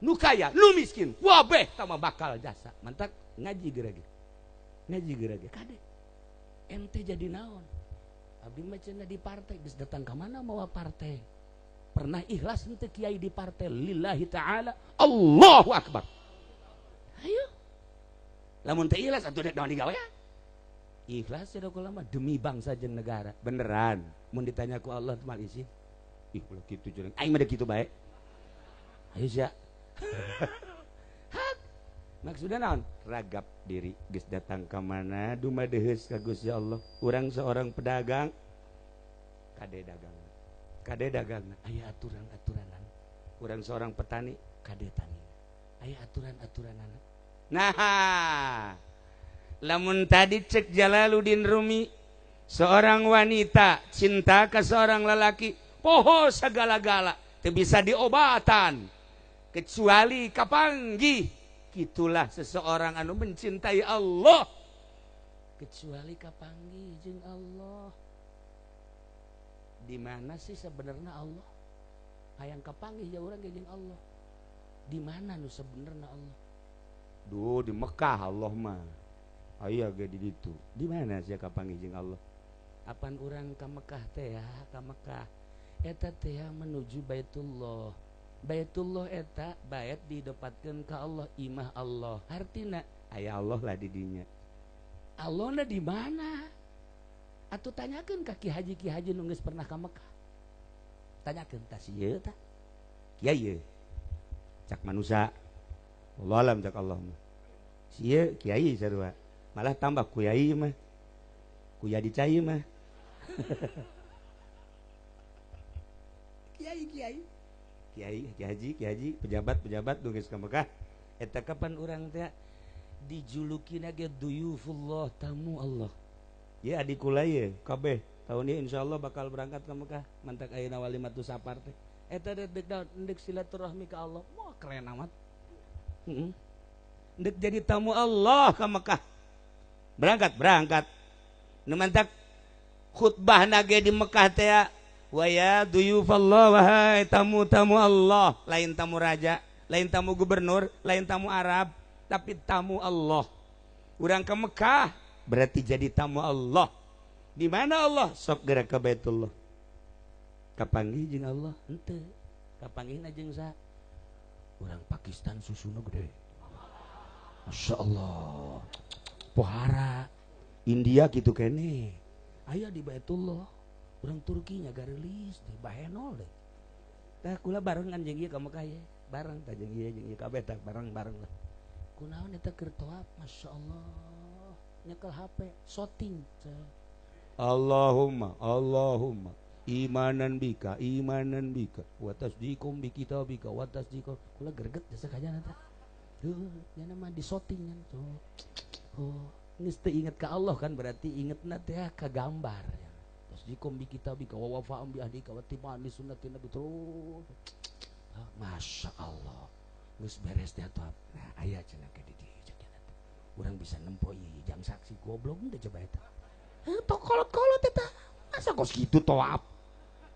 nu kaya, nu miskin, wabeh tama bakal jasa. Mantak ngaji geura ge. Ngaji geura ge kade. Ente jadi naon? Abdi mah cenah di partai geus datang ka mana mawa partai. Pernah ikhlas henteu kiai di partai lillahi ta'ala. Allahu akbar. Ayo. Lamun teu ikhlas atuh dek naon digawe ya? Ikhlas cenah kula mah demi bangsa jeung negara. Beneran mun ditanya ku Allah mal isin. Ih ulah kitu jeung aing mah kitu bae. Ayo sia. Hak. Maksudna naon? Ragap diri geus datang ka mana dumadeheus ka Gusti Allah. Urang seorang pedagang kade dagang. Kade dagang aya aturan-aturanan. Urang seorang petani kade tani. Aya aturan-aturanana. Nah, lamun tadi cek Jalaluddin Rumi, seorang wanita cinta ke seorang lelaki poho segala-gala teu bisa diobatan kecuali kapanggih. Itulah seseorang anu mencintai Allah kecuali kapanggih jeung Allah. Di mana sih sebenarnya Allah? Hayang kapanggih ya urang jeung Allah. Di mana nu sebenarnya Allah? Duh, di Mekah Allah mah. Aya ge di ditu. Di mana sia kapanggih jeung Allah? Apan urang ka Mekah teh ya, ka Mekah. Eta teh menuju Baitullah. Baitullah eta bait didepatkeun ka Allah, imah Allah. Artina aya Allah lah di dinya. Allahna di mana? Atuh tanyakeun ka ki haji nu geus pernah ka Mekah. Tanyakeun tah si ieu tah. Kiai ieu. Cak manusia. Allah alam cak Allah mah. Si ieu kiai sarua. Malah tambah kuyai mah. Kuya dicai mah. Kiai kiai. Kiai, kiai haji, kiai haji, pejabat-pejabat nu geus ka Mekah. Eta kapan urang teh dijulukina ge duyufullah, tamu Allah. Ya adik kula ye kabeh tahun ieu insyaallah bakal berangkat ke Mekah. Mantak ayeuna walimatu safar teh. Eta dek dek silaturahmi ka Allah. Wah keren amat. Heeh. Dek jadi tamu Allah ke Mekah. Berangkat, berangkat. Nu mantak khutbahna ge di Mekah teh wa ya duyufallah, wahai tamu-tamu Allah, lain tamu raja, lain tamu gubernur, lain tamu Arab, tapi tamu Allah. Urang ke Mekah berarti jadi tamu Allah. Di mana Allah? Sok gerak ke Baitullah. Kapanggih jeung Allah henteu. Kapanggihna jeung saha? Urang Pakistan susuna gede. Masya Allah. Pohara. India gitu kene. Aya di Baitullah. Urang Turki nya garelis deh, bahenol deh. Tah kula barengan jeung ieu ka Mekah ye. Bareng tah jeung ieu kabeh tah bareng-bareng lah. Kunaon eta keur tawaf? Masya Allah. Nyekel HP, shooting. Allahumma, Allahumma imanan bika, wa tasdiqum bi kitabika, wa tasdiqum. Kula greget jasa kajana tah. Heuh, nya mah di shooting kan. Oh, geus teu inget ka Allah kan berarti ingetna teh ka gambar. Tasdiqum bi kitabika wa wafa'um bi ahdika wa tiba'an li sunnati nabi terus. Masya Allah. Geus beres teh atuh. Nah, aya cenah ke di dieu cenah teh. Urang bisa nempo ieu jang saksi goblok teh coba eta. Heuh, tok kolot-kolot eta. Masa kos kitu tawaf?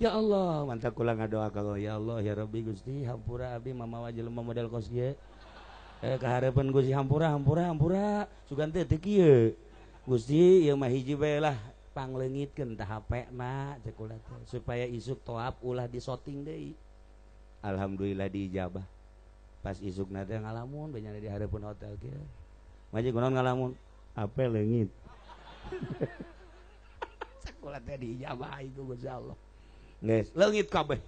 Ya Allah, mantap kula ngadoa ka Allah, ya Allah ya Rabbi Gusti hampura abdi mamawa jelema model kos kieu. Kahareupeun Gusti hampura hampura hampura sugan teh teu kieu. Gusti ieu mah hiji bae lah pangleungitkeun tah HP na cek kula teh supaya isuk tawaf ulah disoting deui. Alhamdulillah diijabah. Pas isukna teh ngalamun bae di hareupeun hotel kieu. Maji kunaon ngalamun? HP leungit. Cek kula teh diijabah ku Gusti Allah. Geus leungit kabeh.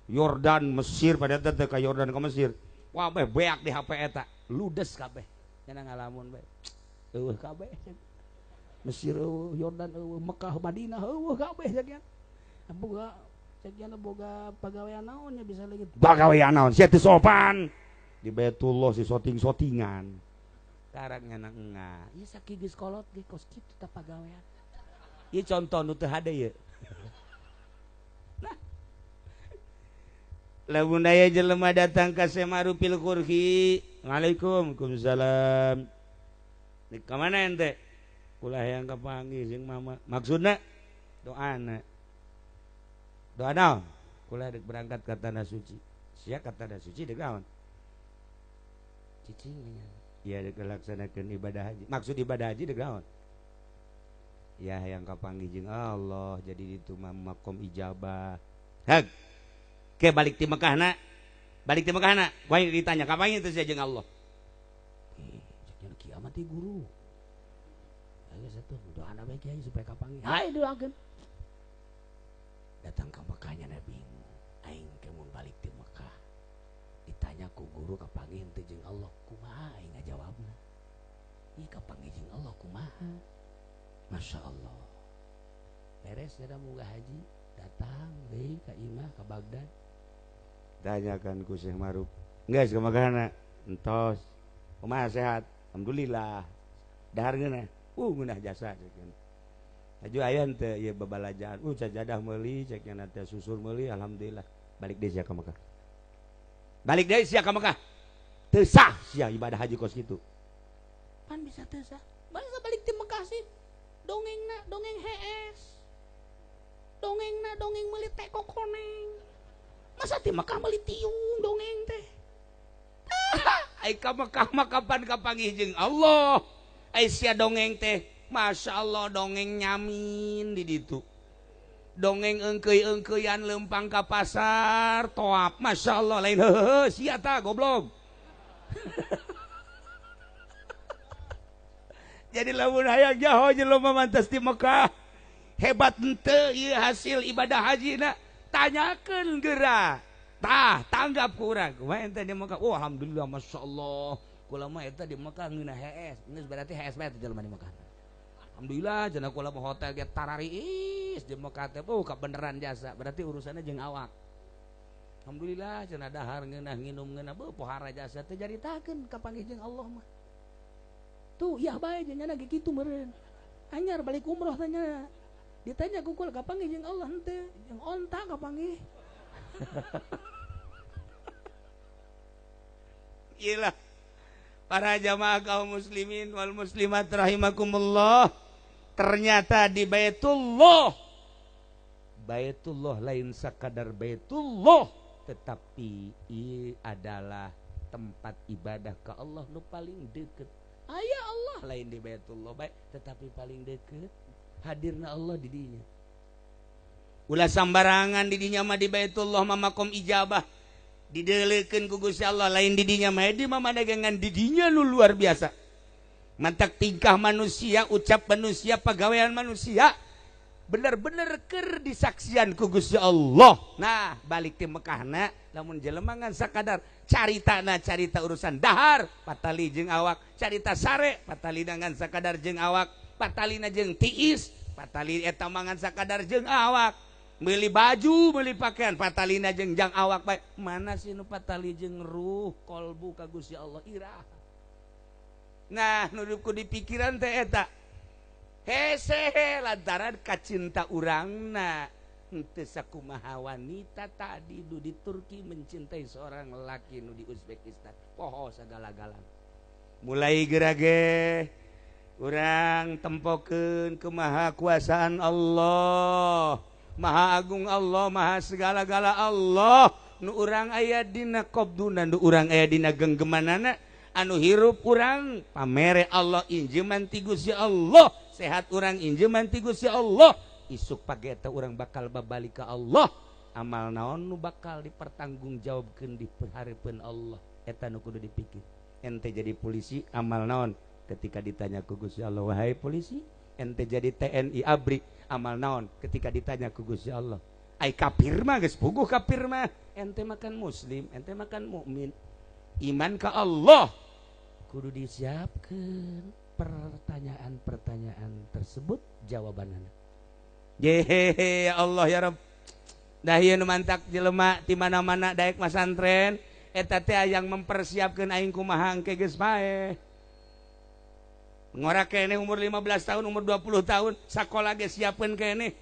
Yordan Mesir pada teh ka Yordan ka Mesir. Wah beak di HP eta, ludes kabeh. Nya ngalamun bae. Eueuh kabeh. Mesir eueuh, Yordan eueuh, Mekah, Madinah eueuh kabeh sakian. Boga sakian boga pagawean naon nya bisa leungit. Pagawean naon sia teu sopan. Di Baitullah si soting-sotingan. Karang nya engah. Ieu sakieu geus kolot ge kos kitu tah pagawean. Ieu contoh nu teu hade ieu. Nah. Lamun aya jelema datang ka Semarupil Kurhi, Waalaikum salam. Di ka mana ente? Ulah yang kapanggih jeung mama. Maksudna doana. Doa naon? Kula dek berangkat ka tanah suci. Sia ka tanah suci dek naon? Cicing nya. Iya dek laksanakeun ibadah haji. Maksud ibadah haji dek naon? Ya yang kapanggih jeung Allah jadi itu mah makom ijabah. Hag. Ke balik ti Mekahna. Balik ti Mekahna, wae ditanya kapanggih teh sia jeung Allah?
Cek kiamat teh guru. Ayo satu doana bae kiai supaya kapanggih. Hae doakeun. Datang ke Mekahnya Nabi aing ke mun balik ti Mekah. Ditanya ku guru kapanggih teh jeung Allah kumaha aing ngajawabna. Ieu kapanggih jeung Allah kumaha? Masya Allah. Beres dah munggah haji, datang deui ka imah ka Baghdad.
Tanyakan ku Syekh Maruf. Geus ka Mekahna? Entos. Kumaha sehat? Alhamdulillah. Dahar ngeunah. Ngeunah jasa ceuk. Aju aya henteu ieu babalajaan. Sajadah meuli cek nya teh susur meuli alhamdulillah. Balik deui sia ka Mekah. Balik deui sia ka Mekah. Teu sah sia ibadah haji kos kitu.
Pan bisa teu sah. Balik balik ti Mekah sih. Dongengna dongeng hees. Dongengna dongeng meuli teko koneng. Masa ti Mekah meuli tiung dongeng teh.
Ai ka Mekah mah kapan kapanggih jeung Allah. Ai sia dongeng teh Masya Allah dongeng nyamin di ditu. Dongeng engkeuy-engkeuyan lempang ka pasar toap. Masya Allah lain heuheuh sia tah goblok. Jadi lamun hayang jaho jelema mantas di Mekah. Hebat henteu ieu hasil ibadah haji na tanyakeun geura. Tah tanggap ku urang. Kumaha ente di Mekah? Oh alhamdulillah Masya Allah. Kula mah eta di Mekah ngeunah hees. Geus berarti hees bae teh jelema di Mekah. Alhamdulillah cenah kula mah hotel ge tarariis di Mekah teh oh kabeneran jasa. Berarti urusanna jeung awak. Alhamdulillah cenah dahar ngeunah nginum ngeunah beuh pohara jasa teh jaritakeun kapanggih jeung Allah mah.
Tuh yah bae jeung nya ge kitu meureun. Anyar balik umroh tanya. Ditanya ku kula kapanggih jeung Allah henteu, jeung onta kapanggih.
Iyalah. Para jamaah kaum muslimin wal muslimat rahimakumullah. Ternyata di Baitullah. Baitullah lain sakadar Baitullah, tetapi ia adalah tempat ibadah ke Allah nu paling deket. Aya Allah lain di Baitullah baik, tetapi paling deket hadirna Allah di dinya. Ulah sambarangan di dinya mah di Baitullah mah makom ijabah. Dideleukeun ku Gusti Allah lain di dinya mah di mah dagangan di dinya nu luar biasa. Mantak tingkah manusia, ucap manusia, pagawean manusia bener-bener keur disaksian ku Gusti Allah. Nah, balik ti Mekahna lamun jelema ngan sakadar caritana carita urusan dahar patali jeung awak, carita sare patalina ngan sakadar jeung awak, patalina jeung tiis, patali eta mah ngan sakadar jeung awak. Meuli baju, meuli pakaian, patalina jeung jang awak bae. Mana sih nu patali jeung ruh kolbu ka Gusti Allah irah. Nah, nu ku dipikiran teh eta. Hese lantaran kacinta urangna. Henteu sakumaha wanita tadi nu di Turki mencintai seorang lelaki nu di Uzbekistan. Poho sagala-galana. Mulai gerage urang tempokeun kemahakuasaan Allah. Maha Agung Allah, Maha segala-gala Allah. Nu urang aya dina qabduna, nu urang aya dina genggemanana, anu hirup urang pamere Allah injeman ti Gusti Allah, sehat urang injeman ti Gusti Allah. Isuk pagi eta urang bakal babalik ka Allah. Amal naon nu bakal dipertanggungjawabkeun di hareupeun Allah. Eta nu kudu dipikir. Ente jadi polisi amal naon ketika ditanya ku Gusti Allah, wahai polisi, ente jadi TNI ABRI amal naon ketika ditanya ku Gusti Allah. Ai kafir mah geus puguh kafir mah. Ente makan muslim, ente makan mukmin. Iman ka Allah kudu disiapkeun pertanyaan-pertanyaan tersebut jawabanana. Jehehe ya Allah ya Rabb. Dah ieu nu mantak jelema ti mana-mana daek masantren eta teh yang mempersiapkeun aing kumaha engke geus paeh. Ngora keneh umur 15 tahun, umur 20 tahun, sakola ge siapkeun keneh.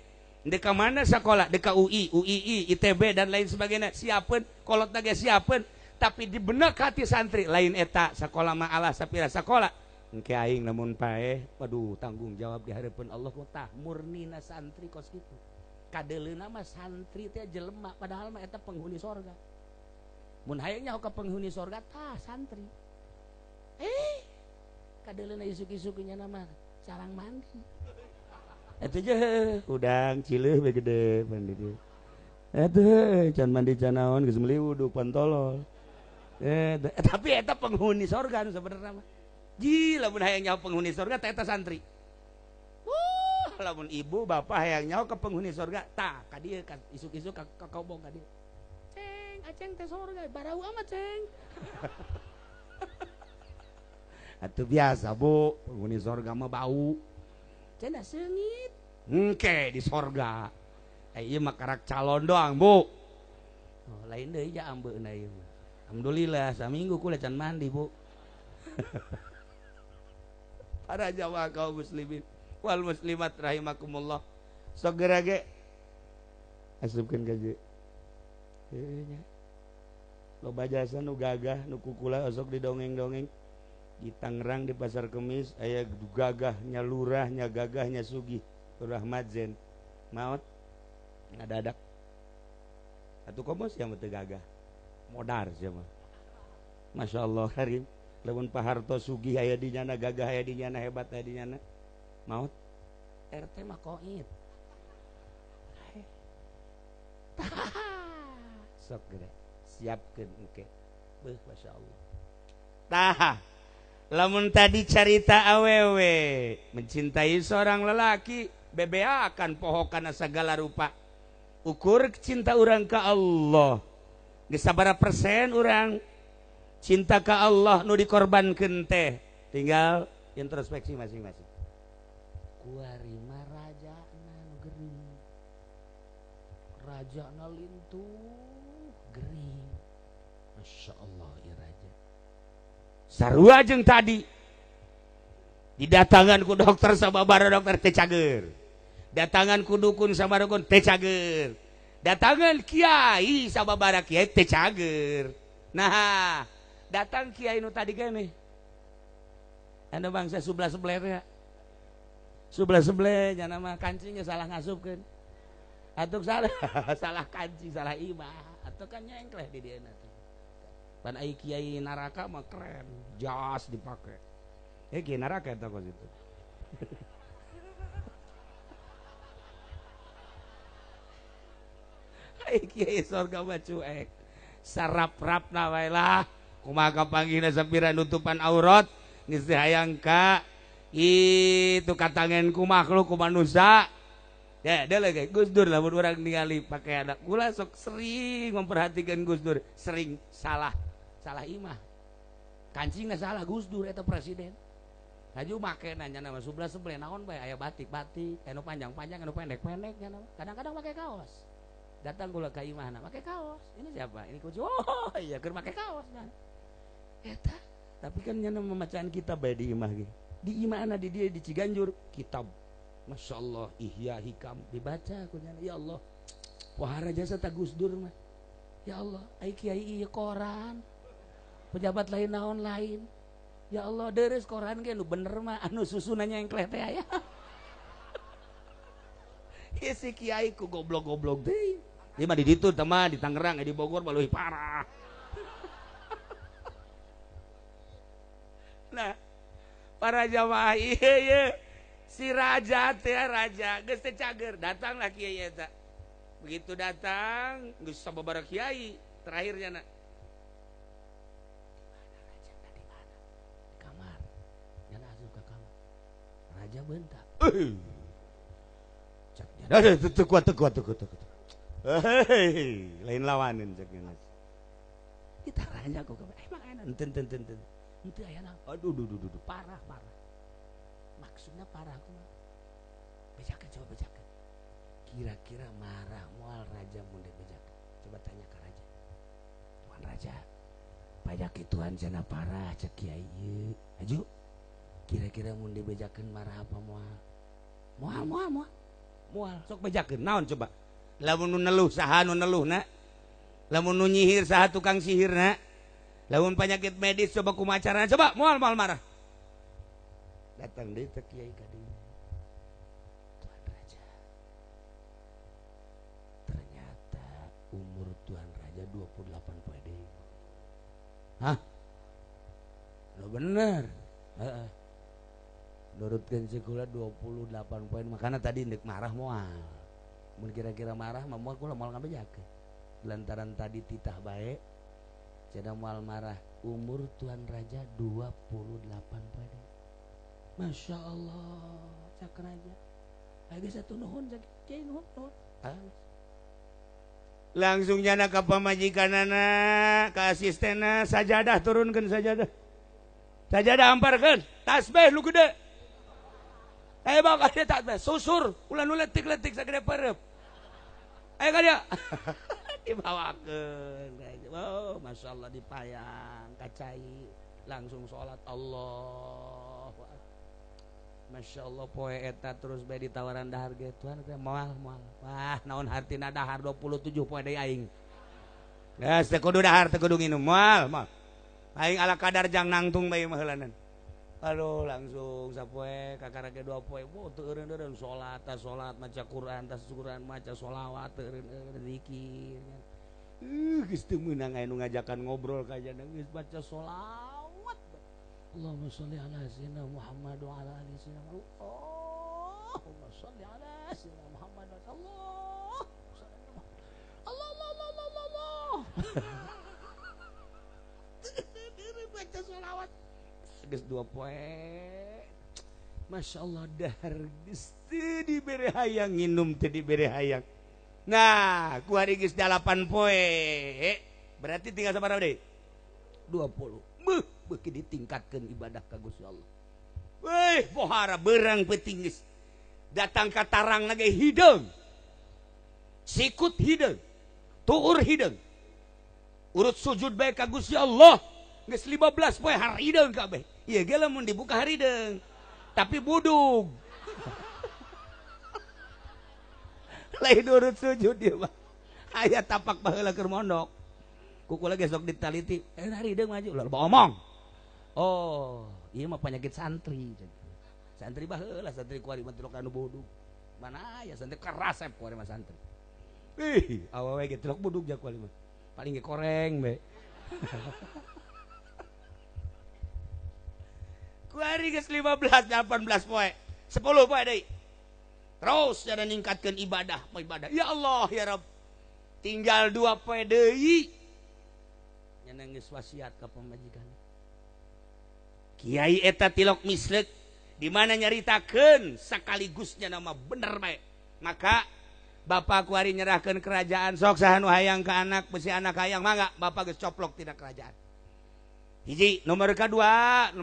Dek ka mana sakola? Dek ka UI, UII, ITB dan lain sebagainya. Siapkeun, kolotna ge siapkeun, tapi di benak hati santri lain eta sakola mah Allah sapira sakola. Engke aing lamun paeh, waduh tanggung jawab di hadapan Allah tah murnina santri kos kitu. Kadeleuna mah santri teh jelema padahal mah eta penghuni sorga. Mun hayang nyaho ka penghuni sorga tah santri. Kadeleuna isuk-isuk nya mah sarang mandi. Eta je udang cileuh we gede mandi dieu. Eta can mandi can naon geus meuli wudu pantolol. Tapi eta penghuni sorga nu sabenerna mah. Ji lamun hayang nyaho penghuni sorga tah eta santri. Lamun ibu bapak hayang nyaho ke penghuni sorga tah ka dieu ka isuk-isuk ka kobong ka dieu. Ceng, aceng teh sorga barau amat ceng. Atuh biasa bu, penghuni sorga mah bau. Cenah seungit. Engke di sorga. Ieu mah karak calon doang bu. Oh, lain deui ja ambeuna ieu mah. Alhamdulillah saminggu kula can mandi bu. Para jamaah kaum muslimin wal muslimat rahimakumullah. Sok geura ge asupkeun ka dieu. Heuh nya. Loba jasa nu gagah nu kukula osok didongeng-dongeng. Di Tangerang di Pasar Kemis aya gagahnya lurahnya gagahnya sugih Lurah Madzen maot ngadadak atuh komo sia mah teu gagah modar sia mah. Masya Allah karim lamun Pak Harto sugih aya di nyana gagah aya di nyana hebat aya di nyana maot
RT mah koit.
Sok geura siapkeun engke beuh Masya Allah. Tah lamun tadi carita awewe mencintai seorang lelaki bebea akan poho kana segala rupa. Ukur cinta urang ka Allah geus sabaraha persen urang cinta ka Allah nu dikorbankeun teh tinggal introspeksi masing-masing.
Kuari mah rajana nu gering, rajana lintuh gering. Masya Allah ieu raja.
Sarua jeung tadi didatangan ku dokter sababara dokter teh cager, datangan ku dukun sababara dukun teh cager, datangan kiai sababara kiai teh cager. Nah datang kiai nu tadi keneh anu bangsa sebelah sebelahnya sebelah sebelahnya nama kancingnya salah ngasupkeun atau salah salah kancing salah imah atau kan nyengkleh di dieu teh. Pan ai kiai neraka mah keren, jas dipake. Kiai neraka eta kos itu. Ai kiai sorga mah cuek. Sarap-rapna wae lah. Kumaha kapanggihna sapira nutupan aurat geus teh hayang ka itu katangen ku makhluk ku manusia. Ya, dia lagi Gus Dur lamun urang ningali pakaian kula sok sering memperhatikan Gus Dur, sering salah salah imah. Kancingna salah Gus Dur eta presiden. Haju make nanya nama sebelah sebelah naon bae aya batik-batik, anu panjang-panjang, anu pendek-pendek nya. Kadang-kadang make kaos. Datang kula ka imahna make kaos. Ini siapa? Ini kucu. Oh, iya keur make kaos nya. Eta, tapi kan nya memacaan kitab bae di imah ge. Di imahna di dieu di Ciganjur kitab. Masya Allah, Ihya Hikam dibaca ku nya. Ya Allah. Wahara jasa ta Gus Dur mah. Ya Allah, ai kiai ieu koran. Pejabat lain naon lain. Ya Allah, deres koran ge nu bener mah anu susunannya yang kleh teh aya. Ieu si kiai ku goblok-goblok deui. Ieu mah di ditu teh mah di Tangerang, di Bogor mah leuwih parah. Nah, para jamaah ieu ye si raja teh raja geus teh cager, datanglah kiai eta. Begitu datang geus sababaraha kiai, terakhirnya na.
Di mana raja? Di kamar. Nyana asup ka kamar. Raja bentak.
Cak nya. Teu kuat teu kuat teu kuat. Hei, lain lawanin cek geus. Ditaranya ku emang aya henteu henteu henteu. Henteu aya naon. Aduh duh duh duh parah parah. Maksudna parah kumaha? Bejakeun coba bejakeun. Kira-kira marah moal raja mun dibejakeun. Coba tanya ke raja. Tuan raja, pajak Tuhan cenah parah cek kiai ieu. Aju. Kira-kira mun dibejakeun marah apa moal? Moal moal moal. Moal sok bejakeun naon coba? Lamun nu neluh saha nu neluhna? Lamun nu nyihir saha tukang sihirna? Lamun penyakit medis coba kumaha carana? Coba moal moal marah. Datang deui teh kiai ka dieu. Tuan raja. Ternyata umur tuan raja 28 poe deui. Hah? Lo bener. Heeh. Nurutkeun sekolah 28 poin makana tadi ndek marah moal. Mun kira-kira marah mah moal kula moal ngabejakeun. Lantaran tadi titah bae cenah moal marah. Umur tuan raja 28 poe. Masya Allah, cak raja. Aya geus atuh nuhun cak kiai nuhun nuhun. Langsung jana ka pamajikanana, ka asistenna sajadah turunkeun sajadah. Sajadah amparkeun, tasbih lu gede. Ayo bawa ka tasbih, susur, ulah nu letik-letik sagede pareup. Ayo ka dia. Dibawakeun. Oh, Masya Allah dipayang, kacai, langsung sholat Allah. Masya Allah poe eta terus bae ditawaran dahar ge tuan teh moal moal. Wah, naon hartina dahar 27 poe deui aing. Geus teu kudu dahar teu kudu nginum moal moal. Aing ala kadar jang nangtung bae mah heulanan. Aduh langsung sapoe kakara ge 2 poe. Wo teu eureun-eureun salat tas salat maca Quran tas Quran maca sholawat teu eureun-eureun zikir. Geus teu meunang aya nu ngajakan ngobrol ka jana geus baca sholawat. Allahumma sholli ala sayyidina Muhammad wa ala ali sayyidina Muhammad. Allahumma sholli ala sayyidina Muhammad wa Allah. Allah Allah Allah Allah Allah. Baca sholawat. Geus 2 poe. Masya Allah dahar geus teu dibere hayang nginum teu dibere hayang. Nah, ku hari geus 8 poe. Berarti tinggal sabaraha deui? 20. Beuh, beuki ditingkatkeun ibadah ka Gusti Allah. Weh, pohara berang peuting geus. Datang ka tarang ge hideung. Sikut hideung. Tuur hideung. Urut sujud bae ka Gusti Allah. Geus 15 poe harideung kabeh. Ieu ge lamun dibuka harideung. Tapi budug. Lain urut sujud ieu mah. Aya tapak baheula keur mondok. Kuku lagi sok ditaliti, harideung maju ulah loba omong. Oh, ieu mah penyakit santri. Santri baheula santri kuari mah tilok anu budug. Mana aya santri karasep kuari mah santri. Ih, awewe ge tilok budug ja kuari mah. Paling ge koreng be. Kuari geus 15 18 poe. 10 poe deui. Terus jana ningkatkeun ibadah, ibadah. Ya Allah ya Rabb. Tinggal 2 poe deui. Nyana geus wasiat ka pamajikan. Kiai eta tilok mislek di mana nyaritakeun sakaligusnya nama bener bae. Maka bapak kuari nyerahkeun kerajaan sok saha nu hayang ka anak besi anak hayang mangga bapak geus coplok tina kerajaan. Hiji nomor kadua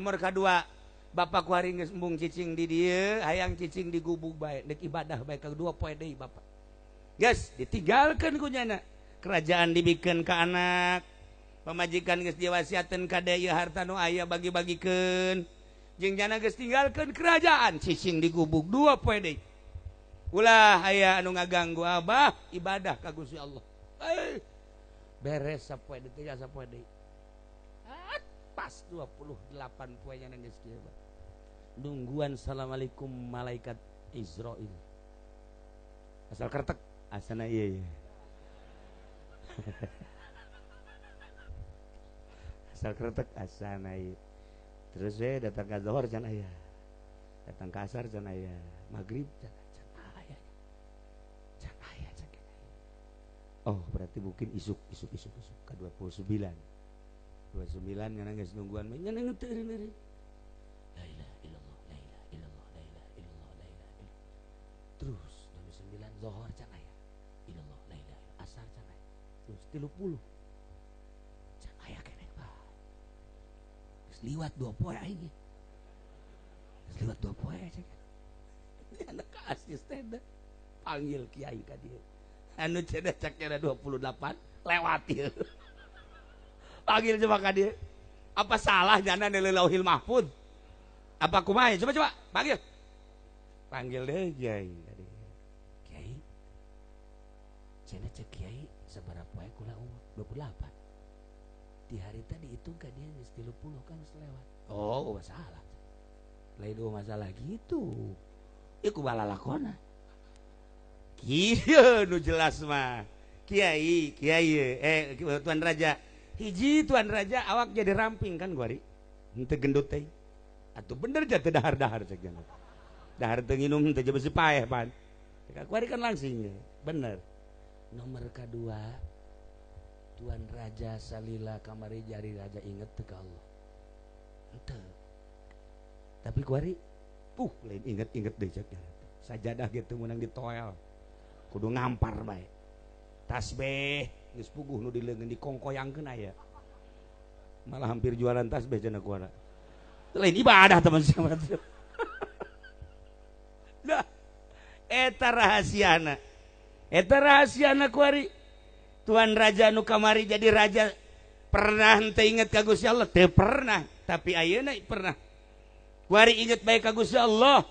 bapak kuari geus embung cicing di dieu hayang cicing di gubuk bae deuk ibadah bae ka 2 poe deui bapak. Geus ditinggalkeun ku nyana. Kerajaan dibikeun ka anak. Pamajikan geus diwasiateun ka deui harta nu aya bagi-bagikeun. Jeung jana geus tinggalkeun kerajaan cicing di gubuk 2 poe deui. Ulah aya anu ngaganggu abah ibadah ka Gusti Allah. Beres sapoe deui teh sapoe deui. Pas 28 poe nya geus kieu. Nungguan assalamualaikum malaikat Israil. Asal kertek asana ieu. Asal kretek asana ieu. Terus we datang ka zuhur can aya. Datang ka asar can aya. Magrib can aya. Can aya can aya. Oh, berarti mungkin isuk isuk isuk isuk ka 29. 29 nyana geus nungguan mah nyana ngeuteureuneun. La ilaha illallah, la ilaha illallah, la ilaha illallah, la ilaha illallah. Terus 29 zuhur can aya. Illallah, la ilaha illallah.
30. Can aya keneh bae. Geus liwat 2 poe aing. Geus liwat 2 poe cek. Anak asisten panggil kiai ka dieu. Anu cenah cak 28 lewat ieu. Panggil coba ka dieu. Apa salah jana di Lauhil Mahfud? Apa kumaha? Coba coba panggil. Panggil deh kiai. Kiai. Cenah cek kiai sabaraha poe kula umur 28. Di hari tadi dihitung ka dia geus 30 kan geus lewat. Oh, masalah. Lain dua masalah gitu. Ieu kumaha lalakona? Kieu nu jelas mah. Kiai, kiai Tuan Raja. Hiji Tuan Raja awak jadi ramping kan guari. Henteu gendut teh. Atuh bener ja teu dahar-dahar cek jangan. Dahar teu nginum teu besi paeh pan. Kuari kan langsing bener. Nomor kedua Tuan Raja salila kamari jari raja inget teu ka Allah. Henteu. Tapi kuari lain inget-inget deui cek jangan. Sajadah gitu menang ditoel. Kudu ngampar bae. Tasbih geus puguh nu dileungeun dikongkoyangkeun aya. Malah hampir jualan tasbih cenah kuara. Lain ibadah teman siapa. Nah, eta rahasiana. Eta rahasiana kuari. Tuan Raja nu kamari jadi raja pernah henteu inget ka Gusti Allah? Teu pernah, tapi ayeuna pernah. Kuari inget bae ka Gusti Allah.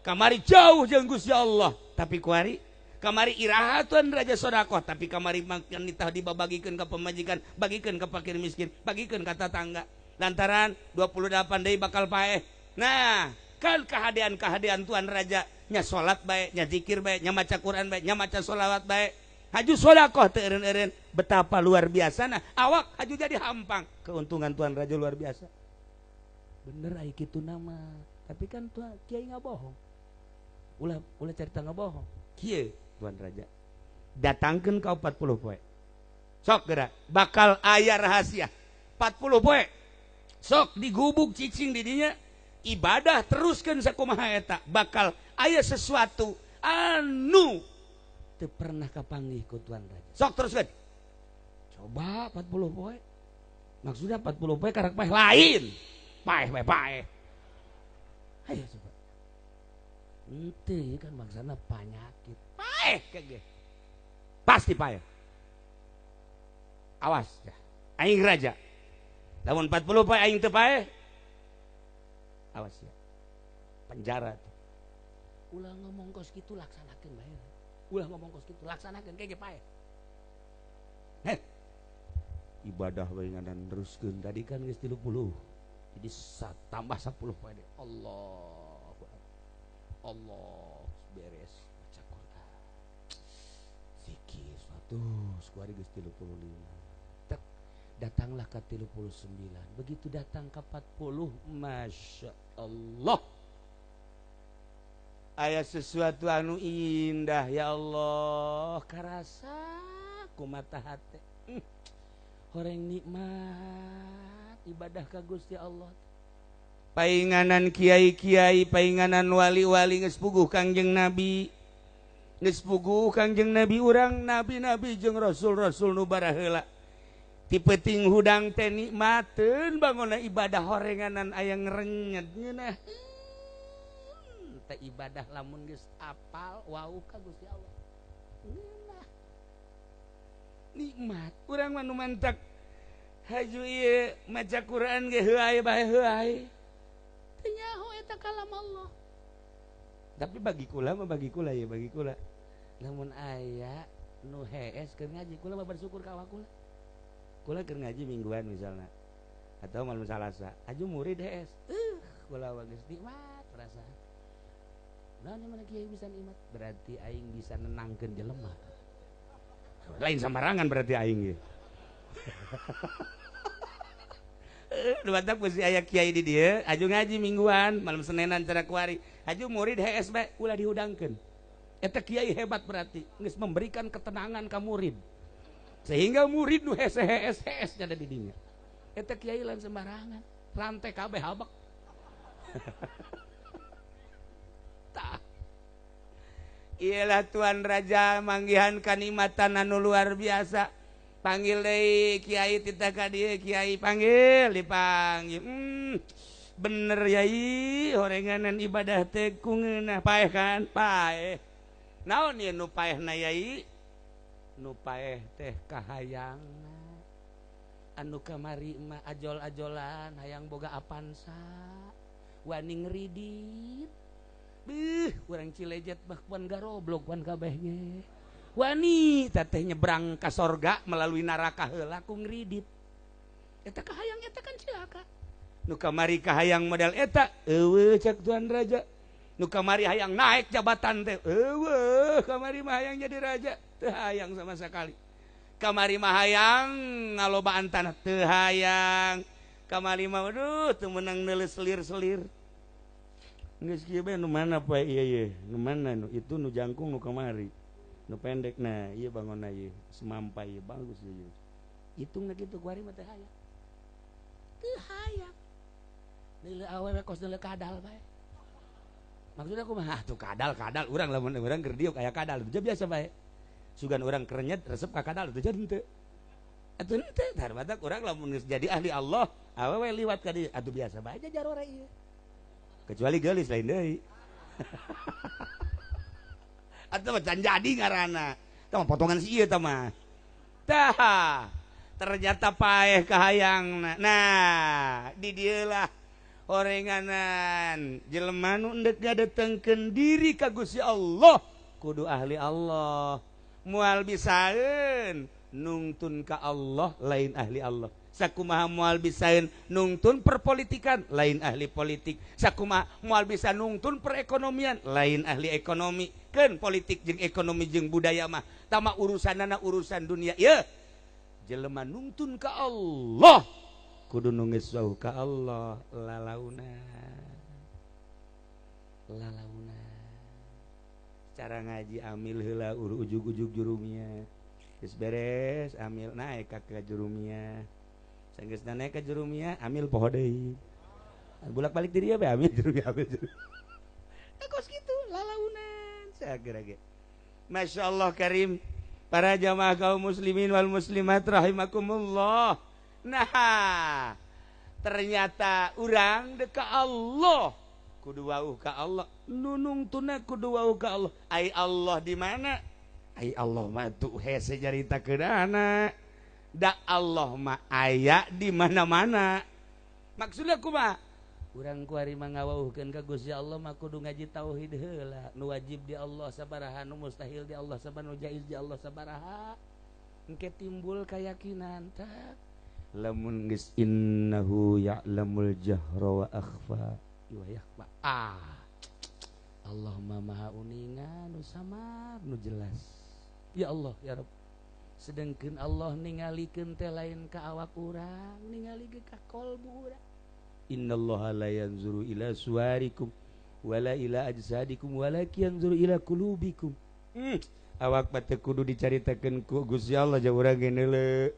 Kamari jauh jeung Gusti Allah, tapi kuari kamari iraha Tuan Raja sodakoh, tapi kamari makan nitah dibabagikeun ka pemajikan, bagikeun ka fakir miskin, bagikeun ka tatangga. Lantaran 28 deui bakal paeh. Nah, kan kahadean-kahadean Tuan Raja nya salat bae, nya zikir bae, nya maca Quran bae, nya maca sholawat bae. Haju sodakoh teu eureun-eureun, betapa luar biasa nah awak haju jadi hampang. Keuntungan Tuan Raja luar biasa. Bener ai kitu nama, tapi kan Tuan Kiai ngabohong. Ulah ulah cerita ngabohong. Kieu Tuan Raja datangkeun ka 40 poe. Sok geura bakal aya rahasia. 40 poe. Sok digubuk cicing di dinya ibadah teruskeun sakumaha eta bakal aya sesuatu anu teu pernah kapanggih ku Tuan Raja. Sok teruskeun. Coba 40 poe. Maksudnya 40 poe karak paeh lain. Paeh paeh paeh. Ayo coba. Henteu kan maksana panyakit. Paeh kege. Pasti paeh. Awas ya. Aing raja. Lamun 40 poe aing teu paeh. Awas ya. Penjara tuh. Ulah ngomong kos kitu laksanakeun bae. Ulah ngomong kos kitu laksanakeun kege paeh. Heh. Ibadah bae ngadan teruskeun tadi kan geus 30. Jadi tambah 10 poe deui. Allah Allah beres baca Quran zikir suatu kuari geus 35 tek datanglah ke 39 begitu datang ke 40 Masya Allah aya sesuatu anu indah ya Allah karasa ku mata hate horeng nikmat ibadah ka Gusti Allah. Painganan kiai-kiai, painganan wali-wali geus puguh Kangjeng Nabi. Geus puguh Kangjeng Nabi urang nabi-nabi jeung rasul-rasul nu baraheula. Ti peuting hudang teh nikmateun bangona ibadah horenganan aya ngrenyet ngeunah. Teh ibadah lamun geus apal wau ka Gusti Allah. Ngeunah. Nikmat urang mah nu mantak haju ieu maca Quran ge heuay bae heuay. Nyaho eta kalam Allah. Tapi bagi kula mah bagi kula ya bagi kula. Lamun aya nu hees keur ngaji kula mah bersyukur ka awak kula. Kula keur ngaji mingguan misalna atau malam Salasa, aju murid hees. Kula mah geus nikmat perasaan. Naon mana kiai bisa nikmat? Berarti aing bisa nenangkeun jelema. Lain sambarangan berarti aing ge. Batak mesti aya kiai di dieu, aju ngaji mingguan, malam Senenan cara kuari. Aju murid hees bae ulah dihudangkeun. Eta kiai hebat berarti geus memberikan ketenangan ka murid. Sehingga murid nu hese hees hees nya di dinya. Eta kiai lain sembarangan, rantai kabeh habak. Tah. Iyalah Tuan Raja manggihan kanikmatan anu luar biasa.
Panggil deui kiai titah ka dieu, kiai panggil, dipanggil. Bener yai, horenganan ibadah teh ku ngeunah paeh kan? Paeh. Naon ieu nu paehna yai? Nu paeh teh kahayangna. Anu kamari mah ajol-ajolan hayang boga Avanza, wani ngridit. Beuh, urang Cilejet mah pan garoblok pan kabeh ge. Wani teteh nyebrang ka sorga melalui neraka heula ku ngridit. Eta kahayang eta kan cilaka. Nu kamari kahayang model eta eueuh cek Tuan Raja. Nu kamari hayang naik jabatan teh eueuh, kamari mah hayang jadi raja teu hayang sama sekali. Kamari mah hayang ngalobaan tanah teu hayang. Kamari mah aduh teu meunang neuleus selir-selir. Geus kieu bae nu mana poe ieu ye, nu mana nu itu nu jangkung nu kamari. Nu pendek nah ieu bangonna ieu semampai ieu bagus ieu. Hitungna kitu kuari mah teu hayang. Teu hayang. Neuleuh awewe kos neuleuh kadal bae. Maksudnya kumaha? Tuh kadal-kadal urang lamun urang keur diuk aya kadal teu biasa bae. Sugan urang kerenyet resep ka kadal teu jadi henteu. Atuh henteu tah batak urang lamun geus jadi ahli Allah, awewe liwat ka dieu atuh biasa bae jarore ieu. Kecuali geulis lain deui. Atuh mah can jadi ngaranna. Tah mah potongan si ieu tah mah. Tah, ternyata paeh kahayangna. Nah, di dieu lah horenganan jelema nu endek ngadetengkeun diri ka Gusti Allah kudu ahli Allah. Moal bisaeun nungtun ka Allah lain ahli Allah. Sakumaha moal bisaeun nungtun perpolitikan lain ahli politik. Sakumaha moal bisa nungtun perekonomian lain ahli ekonomi. Keun politik jeung ekonomi jeung budaya mah tama urusanana urusan dunia. Ye jelema nungtun ka Allah kudu nu geus wauh ka Allah lalauna. Lalauna. Cara ngaji amil heula ujug-ujug jurumnya. Geus beres amil naik ka jurumnya. Sanggeus naik ka jurumnya amil poho deui. Bolak-balik di dieu bae amil jurumnya amil jurumnya. Kos kitu lalaunan sageura ge. Masyaallah karim para jamaah kaum muslimin wal muslimat rahimakumullah. Nah, ternyata urang dek ka Allah kudu wauh ka Allah, nu nungtuna kudu wauh ka Allah. Ai Allah di mana? Ai Allah mah tuh hese nyaritakeunana. Da Allah mah aya di mana-mana. Maksudnya kumaha? Urang kuari mah ngawauhkeun ka Gusti Allah mah kudu ngaji tauhid heula. Nu wajib di Allah sabaraha, nu mustahil di Allah sabaraha, nu jaiz di Allah sabaraha. Engke timbul keyakinan tak lamun geus innahu ya'lamul jahra wa akhfa wa yakhfa. Ah, Allah mah maha uninga nu samar nu jelas. Ya Allah ya Rabb. Sedengkeun Allah ningalikeun teh lain ka awak urang, ningali ge ka kolbu urang. Innallaha la yanzuru ila suwarikum wala ila ajsadikum walakin yanzuru ila qulubikum. Awak mah teu kudu dicaritakeun ku Gusti Allah ja urang ge neuleuh.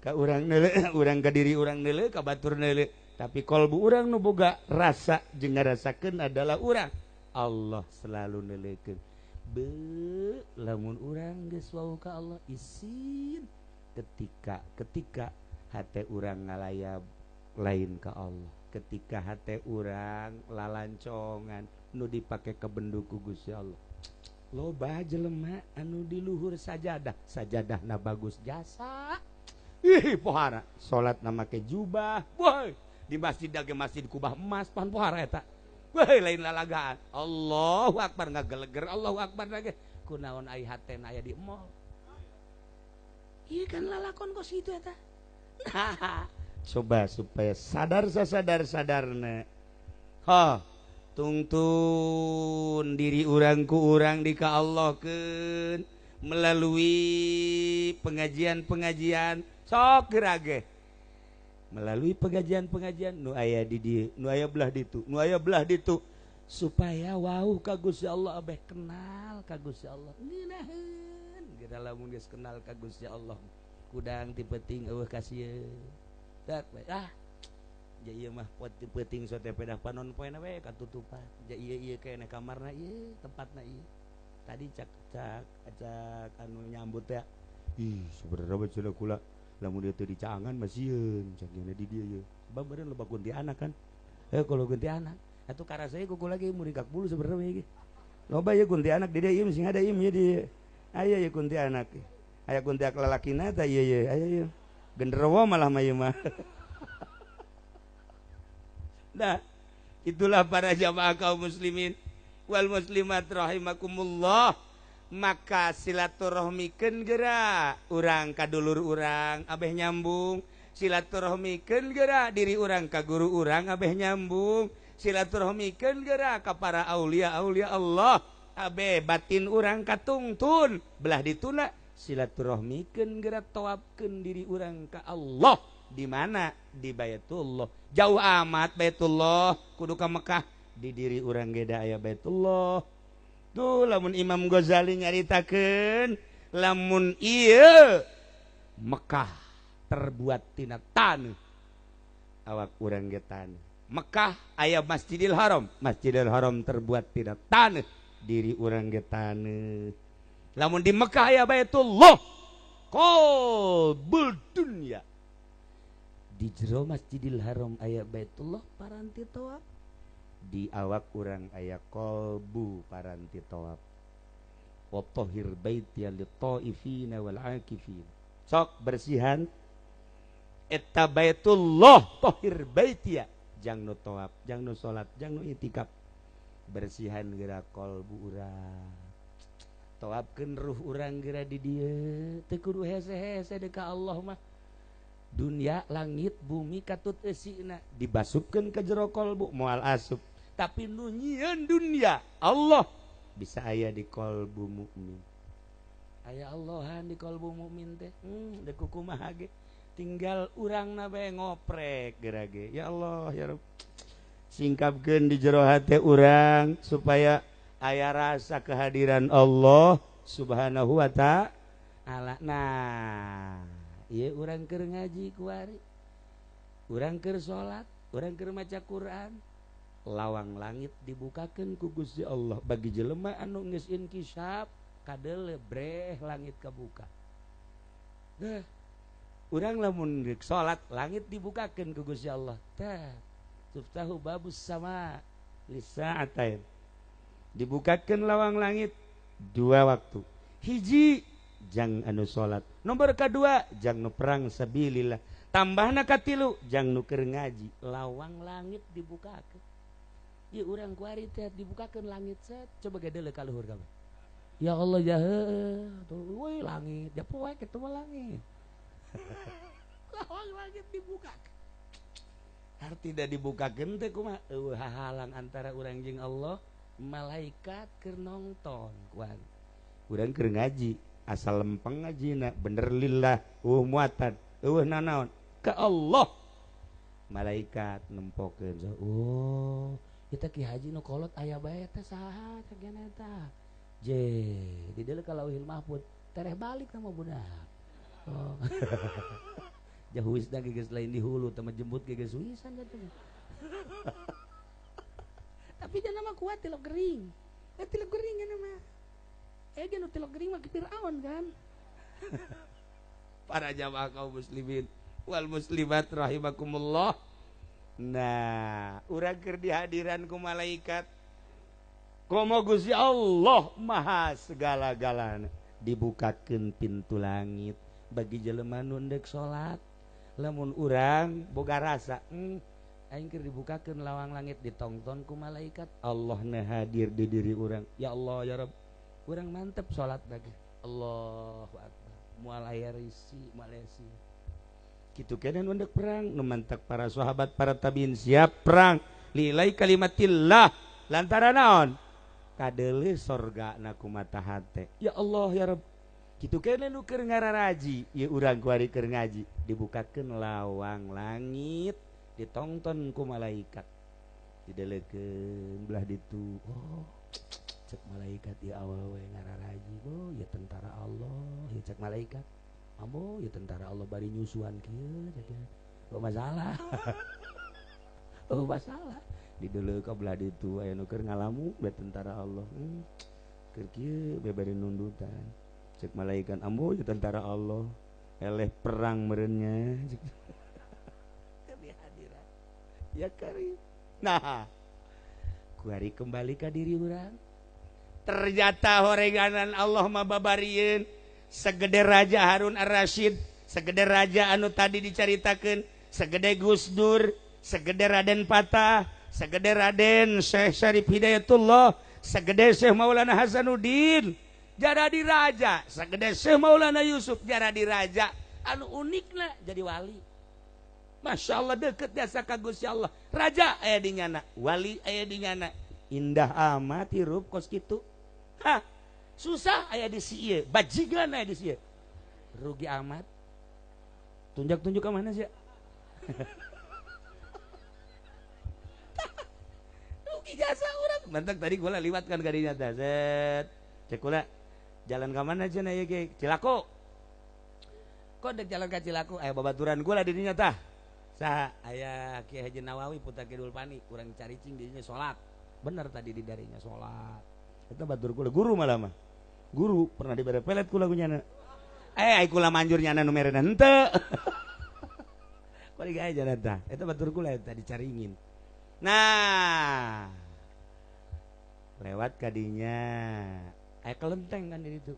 Ka urang neuleuh, urang ka diri urang neuleuh, ka batur neuleuh. Tapi kolbu urang nu boga rasa jeung ngarasakeun adalah urang. Allah selalu neuleukeun. Be, lamun urang geus wauh ka Allah isin ketika hate urang ngalayab lain ka Allah, ketika hate urang lalancongan nu dipake kabendu ku Gusti Allah. Loba jelema anu di luhur sajadah, sajadahna bagus jasa. Ih, pohara salatna make jubah. Woi, di masjid ge masjid kubah emas pan pohara eta. Woi, lain lalagaan. Allahu akbar ngageleger, Allahu akbar lagi. Kunaon ai hatena aya di mall. Ieu kan lalakon kos kitu eta. Nah, coba supaya sadar sasadar-sadarna. Ha, tungtun diri urang ku urang di ka Allahkeun melalui pengajian-pengajian sok geura ge. Melalui pengajian-pengajian nu aya di dieu, nu aya belah ditu, nu aya belah ditu supaya wauh ka Gusti Allah abeh kenal ka Gusti Allah. Ngeunaheun geura lamun geus kenal ka Gusti Allah. Kudang ti peuting eueuh kasieun. Tak we ah. Ja ieu mah pot ti peuting sote pedah panon poena we katutupan. Ja ieu ieu keneh kamarna ieu, tempatna ieu. Tadi cak cak cak anu nyambut ya. Ih, sebenarnya mah cenah kula lamun dia teu dicaangan mah sieun cagina di dieu ye. Sebab beureun loba kuntianak kan. Kalau kuntianak atuh karasa ku kula ge muringkak bulu sebenarnya mah ge. Loba ye kuntianak di dieu ieu sing ada ieu di aya ye kuntianak. Aya kuntianak lalakina tah ieu ye aya ye. Genderuwo malah mah ieu mah. Nah, itulah para jamaah kaum muslimin wal muslimat rahimakumullah. Maka silaturahmikeun geura urang ka dulur urang abeh nyambung, silaturahmikeun geura diri urang ka guru urang abeh nyambung, silaturahmikeun geura ka para aulia-aulia Allah abeh batin urang katungtun belah dituna, silaturahmikeun geura tawafkeun diri urang ka Allah. Di mana? Di Baitullah. Jauh amat Baitullah kudu ka Mekah, di diri urang ge da aya Baitullah. Tuh lamun Imam Ghazali nyaritakeun lamun ieu Mekah terbuat tina taneuh, awak urang ge taneuh. Mekah aya Masjidil Haram, Masjidil Haram terbuat tina taneuh, diri urang ge taneuh. Lamun di Mekah aya Baitullah, qalbul dunya. Di jero Masjidil Haram aya Baitullah paranti tawaf, di awak urang aya qalbu paranti tawaf. Wa tahhir baiti lit-taifina wal akifin. Sok bersihan eta Baitullah, tahhir baiti jang nu tawaf, jang nu salat, jang nu itikaf. Bersihan geura qalbu urang. Tawafkeun ruh urang geura di dieu, teu kudu hese-hese deuk ka Allah mah. Dunia langit bumi katut eusina dibasupkeun ka jero kolbu moal asup, tapi nu nyieun dunia Allah bisa aya di kolbu mukmin. Aya Allahan di kolbu mukmin teh deuk kumaha ge tinggal urangna bae ngoprek geura ge. Ya Allah ya Rabb, singkapkeun di jero hate urang supaya aya rasa kehadiran Allah Subhanahu wa ta'ala. Nah, ieu urang keur ngaji kuari, urang keur salat, urang keur maca Quran, lawang langit dibukakeun ku Gusti Allah bagi jelema anu geus inkisaf kadele breh langit kabuka. Deh, urang lamun rek salat langit dibukakeun ku Gusti Allah. Tah, tuftahu babus sama lisa'atain. Dibukakeun lawang langit dua waktu. Hiji jang anu salat, nomor kedua jang nu perang sabilillah, tambahna katilu jang nu keur ngaji. Lawang langit dibukakeun. Ieu urang kuari teh dibukakeun langit set, coba gedeule ka luhur kabeh. Ya Allah ya heueuh, tuh euy langit, ya poek kitu mah langit. Lawang langit dibukakeun. Artina dibukakeun teh kumaha? Eueuh hahalang antara urang jeung Allah, malaikat keur nongton kuari. Urang keur ngaji asal lempeng ngajina bener lillah eueuh muatan eueuh nanaon ka Allah, malaikat nempokeun. Oh kita ki haji nu kolot aya bae teh saha cagena eta je di dieu ka Lauhil Mahfud tereh balik sama budak. Oh jahuisna geus lain di hulu teh jemput ge geus wisan teh. Tapi dia nama kuat tilok gering, tilok gering kan mah. Ge nu tilok gering mah Firaun kan. Para jamaah kaum muslimin wal muslimat rahimakumullah. Nah, urang keur dihadiran ku malaikat. Komo Gusti Allah maha segala-galana. Dibukakeun pintu langit bagi jelema nu ndek salat. Lamun urang boga rasa, aing keur dibukakeun lawang langit ditongton ku malaikat, Allah na hadir di diri urang. Ya Allah ya Rabb, urang mantep salat lagi. Allahu akbar. Moal aya risi, moal aya si. Kitu keneh nu ndek perang, nu mantak para sahabat, para tabiin siap perang lilai kalimatillah lantaran naon? Kadeuleuh sorgana ku mata hate. Ya Allah ya Rabb. Kitu keneh nu keur ngararaji, ieu urang kuari keur ngaji, dibukakeun lawang langit, ditongton ku malaikat. Didelekeun belah ditu. Oh, cek malaikat ieu awewe ngararaji. Oh, ya tentara Allah, ya cek malaikat. Ambo, ya tentara Allah bari nyusuan kieu jadi. Oh masalah. Oh masalah. Dideuleu ka belah ditu aya nu keur ngalamu bae tentara Allah. Keur kieu bae bari nundutan. Cek malaikat ambo tentara Allah eleh perang merenya. Tapi hadirat ya karim. Nah, kuari kembali ka diri urang. Ternyata horeganan Allah mah babarieun segede Raja Harun Ar-Rasyid, segede raja anu tadi dicaritakeun, segede Gus Dur, segede Raden Patah, segede Raden Syekh Syarif Hidayatullah, segede Syekh Maulana Hasanuddin jadi raja, segede Syekh Maulana Yusuf jadi raja. Anu unikna jadi wali. Masya Allah deket jasa ka Gusti Allah. Raja aya di nyana, wali aya di nyana. Indah amat hirup kos kitu. Hah, susah aya di sieu, bajigan aya di sieu. Rugi amat. Tunjuk-tunjuk ke mana sih? Rugi jasa urang. Mantak tadi gua liwat kan kadinya teh. Set. Cek kula jalan ke mana cenah ieu ge? Cilako. Kok dek jalan ka Cilako? Aya babaturan gua lah di dinya tah. Saha aya Ki Haji Nawawi putra Kidul Pani, urang caricing di dinya salat. Bener tadi di darinya salat. Eta batur kula guru malah mah. Guru pernah dibere pelet kula ku nyana. Ai kula manjur nyana nu merena henteu. Kok digae jalan tah. Eta batur kula eta dicaringin. Nah, lewat kadinya aya kelenteng kan di ditu.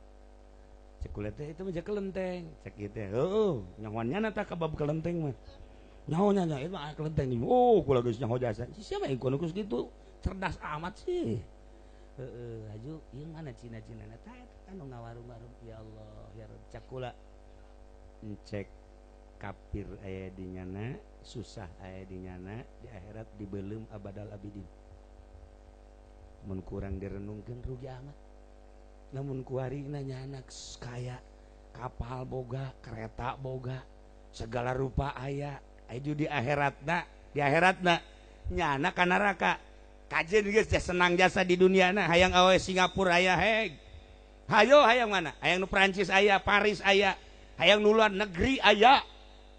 Cek kula teh itu mah kelenteng. Cek ieu teh heueuh nyahoan nyana tah ka bab kelenteng mah. Nyaho nya itu mah kelenteng nih. Oh, kula geus nyaho jasa. Si siapa yang kono kitu? Cerdas amat sih. Heeh, haju ieu mana Cina-Cina tah eta anu ngawarung-warung. Ya Allah, ya Rabb. Cek kula encek kafir aya di nyana, susah aya di nyana, di akhirat dibeuleum abadal abidin. Mun kurang direnungkeun rugi amat. Namun kuari nanya anak kaya kapal boga, kereta boga, segala rupa aya. Aju di akhiratna nyana ka neraka. Kajen geus senang jasa di duniana, hayang awe Singapura aya heg. Hayo hayang mana? Hayang nu Prancis aya, Paris aya, hayang nu luar negeri aya.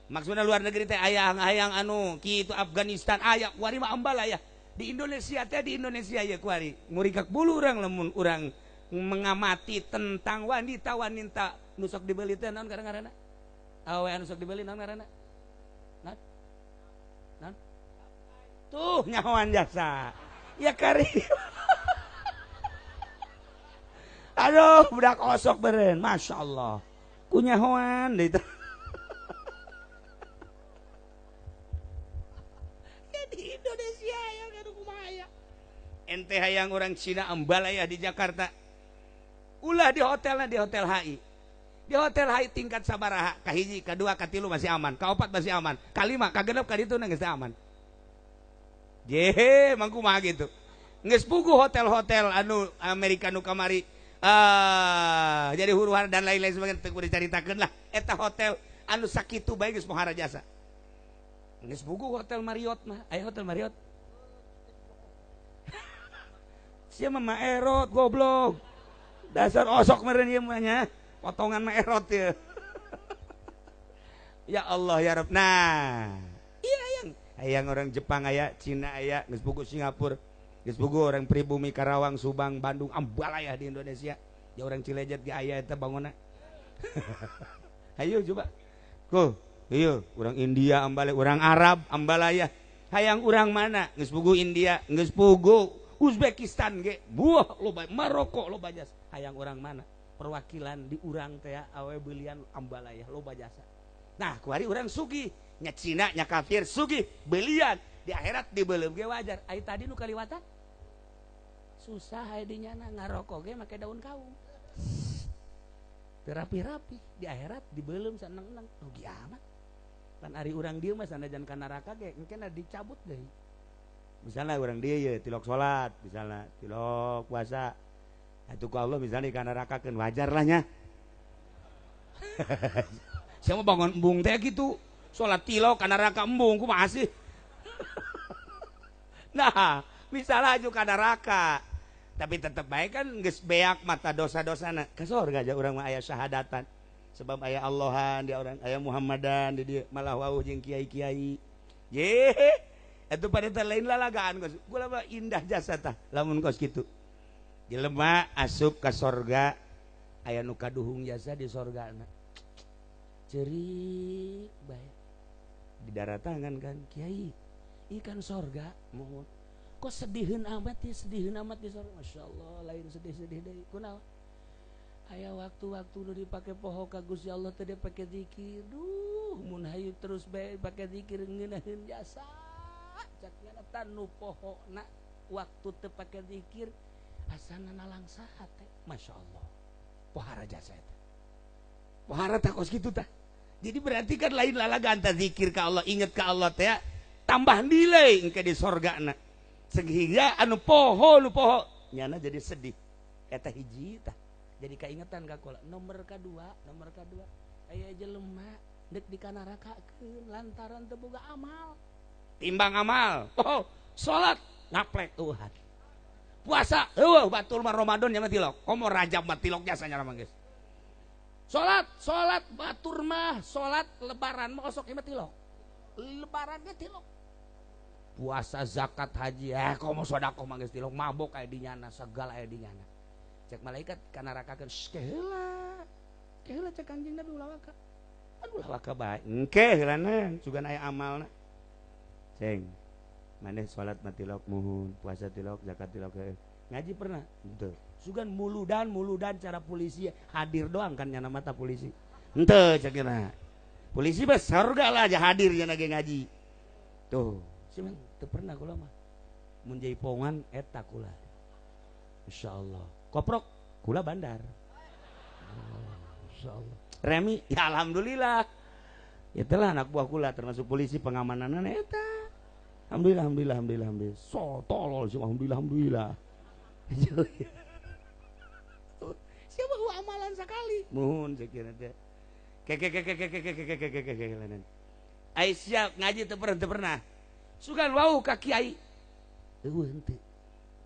Maksudna luar negeri teh aya hayang anu kitu Afghanistan aya, kuari mah ambal aya. Di Indonesia teh di Indonesia ya kuari. Murikak bulu urang lamun urang mengamati tentang wanita-wanita nu sok dibeli teh naon ngaranna? Awe anu sok dibeli naon ngaranna? Naon? Naon? Tuh nyahoan jasa. Ya kari. Aduh, budak osok beren, Masya Allah. Ku nyahoan deui teh. Ya di Indonesia ya kudu kumaha ya. Ente hayang orang Cina ambalaya di Jakarta. Ulah di hotelnya di hotel HI. Di hotel HI tingkat sabaraha, kahiji, kadua, katilu masih aman, kaopat masih aman, kalima, kagenep, kaditu geus aman. Jehe, mangku mah gitu. Geus puguh hotel-hotel anu Amerika nu kamari jadi huru-hara dan lain-lain sebagainya teu kudu dicaritakeun lah. Eta hotel anu sakitu bae geus pohara jasa. Geus puguh hotel Marriott mah, aya hotel Marriott. Sia mah erot goblok. Dasar osok meureun ieu mah nya. Potongan mah erot ya. Ya Allah ya Rabb. Nah, iya hayang. Hayang orang Jepang aya, Cina aya, geus puguh Singapura, geus puguh orang pribumi Karawang, Subang, Bandung, ambalaya di Indonesia. Ya orang Cilejet ge aya eta bangunna. Hayu coba. Ku, ieu orang India ambalaya, orang Arab ambalaya. Hayang urang mana? Geus puguh India, geus puguh Uzbekistan ge, buah loba, Maroko loba jasa. Hayang urang mana? Perwakilan di urang teh awe beulian ambalaya loba jasa. Nah, kuari urang sugih, nya Cina nya kafir sugih belian di akhirat dibeuleum ge wajar. Ai tadi nu kaliwatan susah aya di nyana ngarokok ge make daun kaung. Teu rapi-rapi di akhirat dibeuleum saneng-neng rugi amat. Pan ari urang dieu mah sanajan ka neraka ge engke dicabut deui. Misalnya urang dieu ye tilok salat, misalnya tilok puasa. Atuh ku Allah misalnya ka nerakakeun wajar lah nya. Siapa bangun embung teh gitu. Salat tilok ka neraka embung kumaha sih? Nah, misalnya aju ka neraka. Tapi tetep bae kan geus beak mata dosa-dosana. Ka sorga aja urang mah aya syahadatan. Sebab aya Allahan dia orang aya Muhammadan di dieu malah wauh jeung kiai-kiai. Ye, eta pada teh lain lalagaan kos. Kula mah indah jasa tah lamun kos kitu. Jelema asup ka sorga Aya nu kaduhung jasa di sorgana. Cerik bae. Di daratangan kan kiai, ikan sorga mohon. Kok sediheun amat ya, sediheun amat di sorga. Masya Allah, lain sedih-sedih deui. Kunaon? Aya waktu-waktu nu dipake poho ka Gusti Allah teh dipake zikir. Duh, mun hayu terus bae pake zikir ngeunaheun jasa. Cak nyana tanu pohona waktu teu pake zikir asana nalangsa teh. Masya Allah. Pohara jasa eta. Pohara tah kos kitu tah. Jadi berarti kan lain lalagan tah zikir ka Allah, inget ka Allah teh tambah nilai engke di sorgana. Sehingga anu poho nu poho nyana jadi sedih. Eta hiji tah. Jadi kaingetan ka kula. Nomor kadua aya jelema deuk dikanarakakeun lantaran teu boga amal. Timbang amal. Oh, salat ngaplek eueuhan. Puasa eueuh batur mah Ramadan nya mah tilok. Komo Rajab mah tilok jasa nya mah geus. Salat batur mah salat lebaran mah osok ieu mah tilok. Lebaran ge tilok. Puasa zakat haji komo sedekah mah geus tilok, mabok aya di nyana, segala aya di nyana. Cek malaikat kanarakakeun keheula. Keheula cek Kanjeng Nabi ulah waka. Aduh ulah waka bae. Engke heulana sugan aya amalna. Ceng. Maneh salat mah tilok muhun, puasa tilok, zakat tilok. Ngaji pernah? Henteu. Sugan muludan cara polisi hadir doang kan nyana mata polisi. Henteu cek nya. Polisi mah surga lah aja hadir nya ge ngaji. Tuh, sih teu pernah kula mah. Mun jaipongan eta kula. Insyaallah. Koprok kula bandar. Oh, insyaallah. Remi ya alhamdulillah. Itulah anak buah kula termasuk polisi pengamananna eta. Alhamdulillah alhamdulillah alhamdulillah alhamdulillah. So tolol sih alhamdulillah alhamdulillah. Siapa gua amalan sekali. Muhun sekira teh. Ke ke ke ke ke ke ke ke ke ke ke. Ai siap ngaji teu pernah. Sugan wau ka kiai. Eueuh henteu.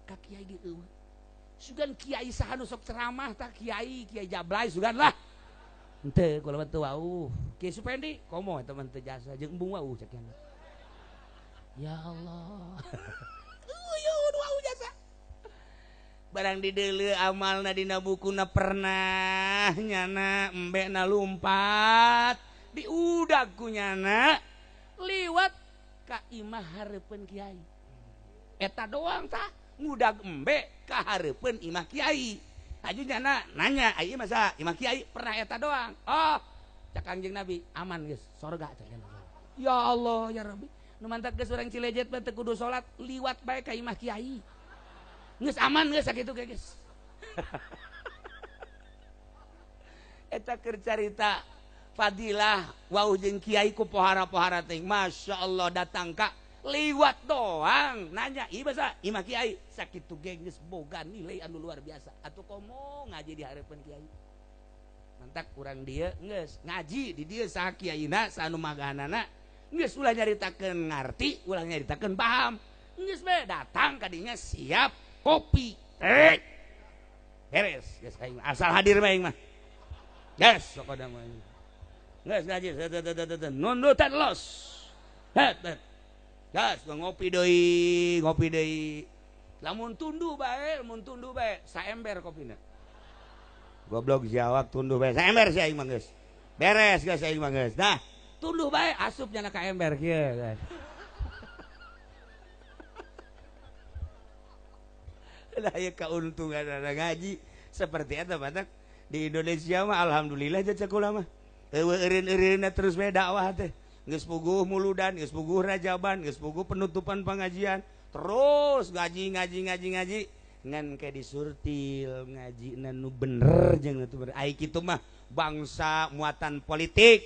Ka kiai ge eueuh. Sugan kiai saha nu sok ceramah tah kiai kiai Jablay sugan lah. Henteu kula mah teu wau. Kiai Supendi komo eta mah teu jasa jeung embung wau cek nya. Ya Allah. Eueuh wau jasa. Barang dideuleu amalna dina bukuna pernah nyana embekna lumpat diudag ku nyana liwat ka imah hareupeun kiai. Eta doang tah ngudag embe ka hareupeun imah kiai. Aju nyana nanya, ai masa imah kiai pernah eta doang. Oh, cak Kangjeng Nabi aman geus, sorga cak. Ya Allah ya Rabbi. Nu mantak geus urang Cilejet mah teu kudu salat, liwat bae ka imah kiai. Geus aman geus sakitu ge geus. Eta keur carita fadilah wau jeung kiai ku pohara-pohara teh. Masya Allah datang ka liwat doang nanya ieu basa imah kiai sakitu ge geus boga nilai anu luar biasa atuh komo ngaji di hareupeun kiai mantak urang dieu geus ngaji di dieu saha kiaina saha nu magahanana geus ulah nyaritakeun ngarti ulah nyaritakeun paham geus bae datang ka dinya siap kopi teh beres geus aing asal hadir bae aing mah geus sok ada mah geus ngaji nundutan los het gas ngopi deui lamun tunduh bae saember kopina goblok jawab tunduh bae saember si aing mah geus beres geus aing mah geus nah tunduh bae asup nyana ka ember kieu guys. Lah ieu kauntungan ngaji seperti eta batak di Indonesia mah alhamdulillah jasa kula mah eueuh eureun-eureunna terus bae dakwah teh. Geus puguh muludan, geus puguh rajaban, geus puguh penutupan pengajian, terus ngaji ngan ke disurtil ngaji nu bener jeung nu bener. Ai kitu mah bangsa muatan politik,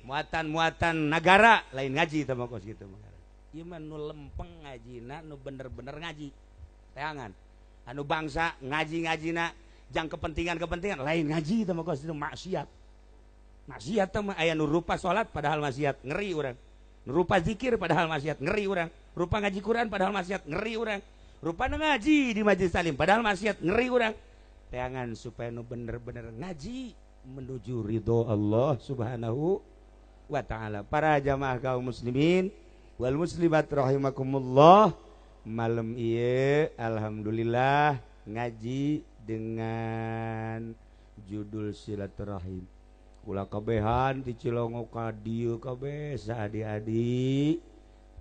muatan-muatan negara lain ngaji teh mah kos kitu mah. Ieu mah nu lempeng ngajina nu bener-bener ngaji. Teangan. Anu bangsa ngaji-ngajina jang kepentingan-kepentingan lain ngaji teh mah kos kitu maksiat. Maksiat teh mah aya nu rupa salat padahal maksiat ngeri urang. Nu rupa zikir padahal maksiat ngeri urang. Rupa ngaji Quran padahal maksiat ngeri urang. Rupa ngaji di majelis talim padahal maksiat ngeri urang. Teangan supaya nu bener-bener ngaji menuju ridho Allah Subhanahu wa taala. Para jamaah kaum muslimin wal muslimat rahimakumullah, malam ieu alhamdulillah ngaji dengan Judul silaturahim. Kula kabehan di Cilongok ka dieu kabeh saadi-adi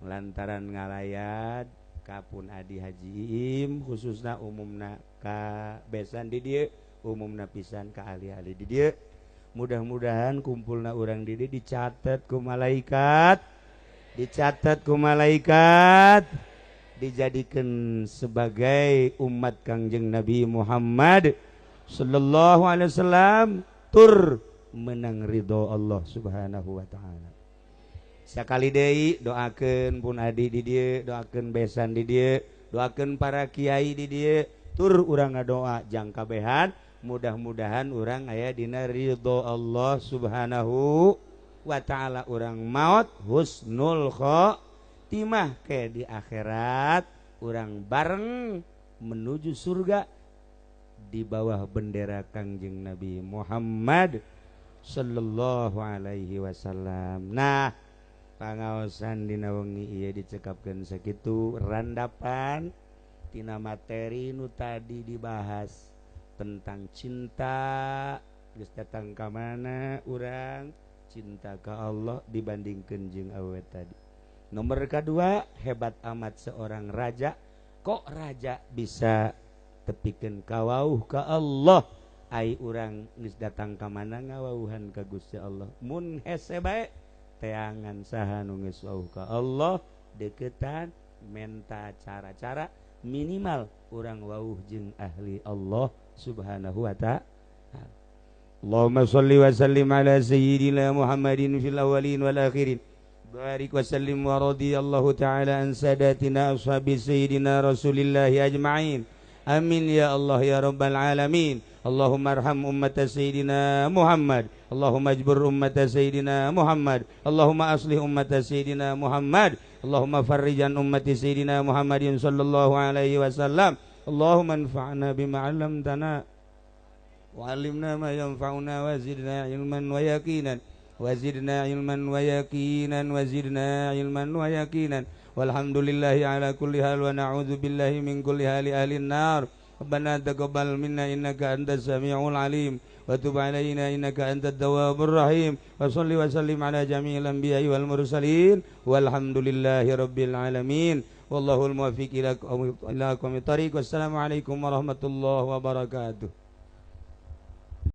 lantaran ngalayat kapun Adi Haji Iim khususna umumna ka besan di dieu, umumna pisan ka ahli-ahli di dieu. Mudah-mudahan kumpulna urang di dieu dicatat ku malaikat, dicatat ku malaikat, dijadikan sebagai umat Kangjeng Nabi Muhammad sallallahu alaihi wasallam tur menang ridho Allah Subhanahu wa taala. Sakali deui doakeun pun adi di dieu, doakeun besan di dieu, doakeun para kiai di dieu, tur urang ngadoa jang kabehan, mudah-mudahan urang aya dina ridho Allah Subhanahu wa taala, urang maot husnul khotimah ke di akhirat urang bareng menuju surga di bawah bendera Kangjeng Nabi Muhammad sallallahu alaihi wasallam. Nah, pangaosan dina wengi ieu dicekapkeun sakitu randapan tina materi nu tadi dibahas tentang cinta. Geus datang ka mana urang cinta ka Allah dibandingkeun jeung awewe tadi. Nomor kedua, hebat amat seorang raja, kok raja bisa tepikeun kawauh ka Allah. Ai urang geus datang ka mana ngawauhan ka Gusti Allah. Mun hese bae teangan saha nu geus wauh ka Allah, deketan menta cara-cara minimal urang wauh jeung ahli Allah Subhanahu wa ta'ala. Allahumma shalli wa sallim ala sayyidina Muhammadin fil awwalin wal akhirin. Barik wa sallim wa radiyallahu ta'ala an sadatina ashabi sayyidina Rasulillahi ajma'in. Amin ya Allah ya rabbal alamin. Allahumma arham ummata sayyidina Muhammad. Allahumma ajbur ummata sayyidina Muhammad. Allahumma aslih ummata sayyidina Muhammad. Allahumma farrijan ummati sayyidina Muhammadin sallallahu alaihi wasallam. Allahumma anfa'na bima 'allamtana wa 'allimna ma yanfa'una wa zidna ilman wa yaqinan. Wa zidna ilman wa yaqinan wa zidna ilman wa yaqinan. Walhamdulillahi ala kulli hal wa na'udzu billahi min kulli hali ahlin nar. Rabbana taqabbal minna innaka antas samiul alim wa tub alaina innaka antat tawwabur rahim. Wa shalli wa sallim ala jami'il anbiya'i wal mursalin. Walhamdulillahi rabbil alamin. Wallahul muwaffiq ila aqwamit thariq. Wassalamu alaikum warahmatullahi wabarakatuh.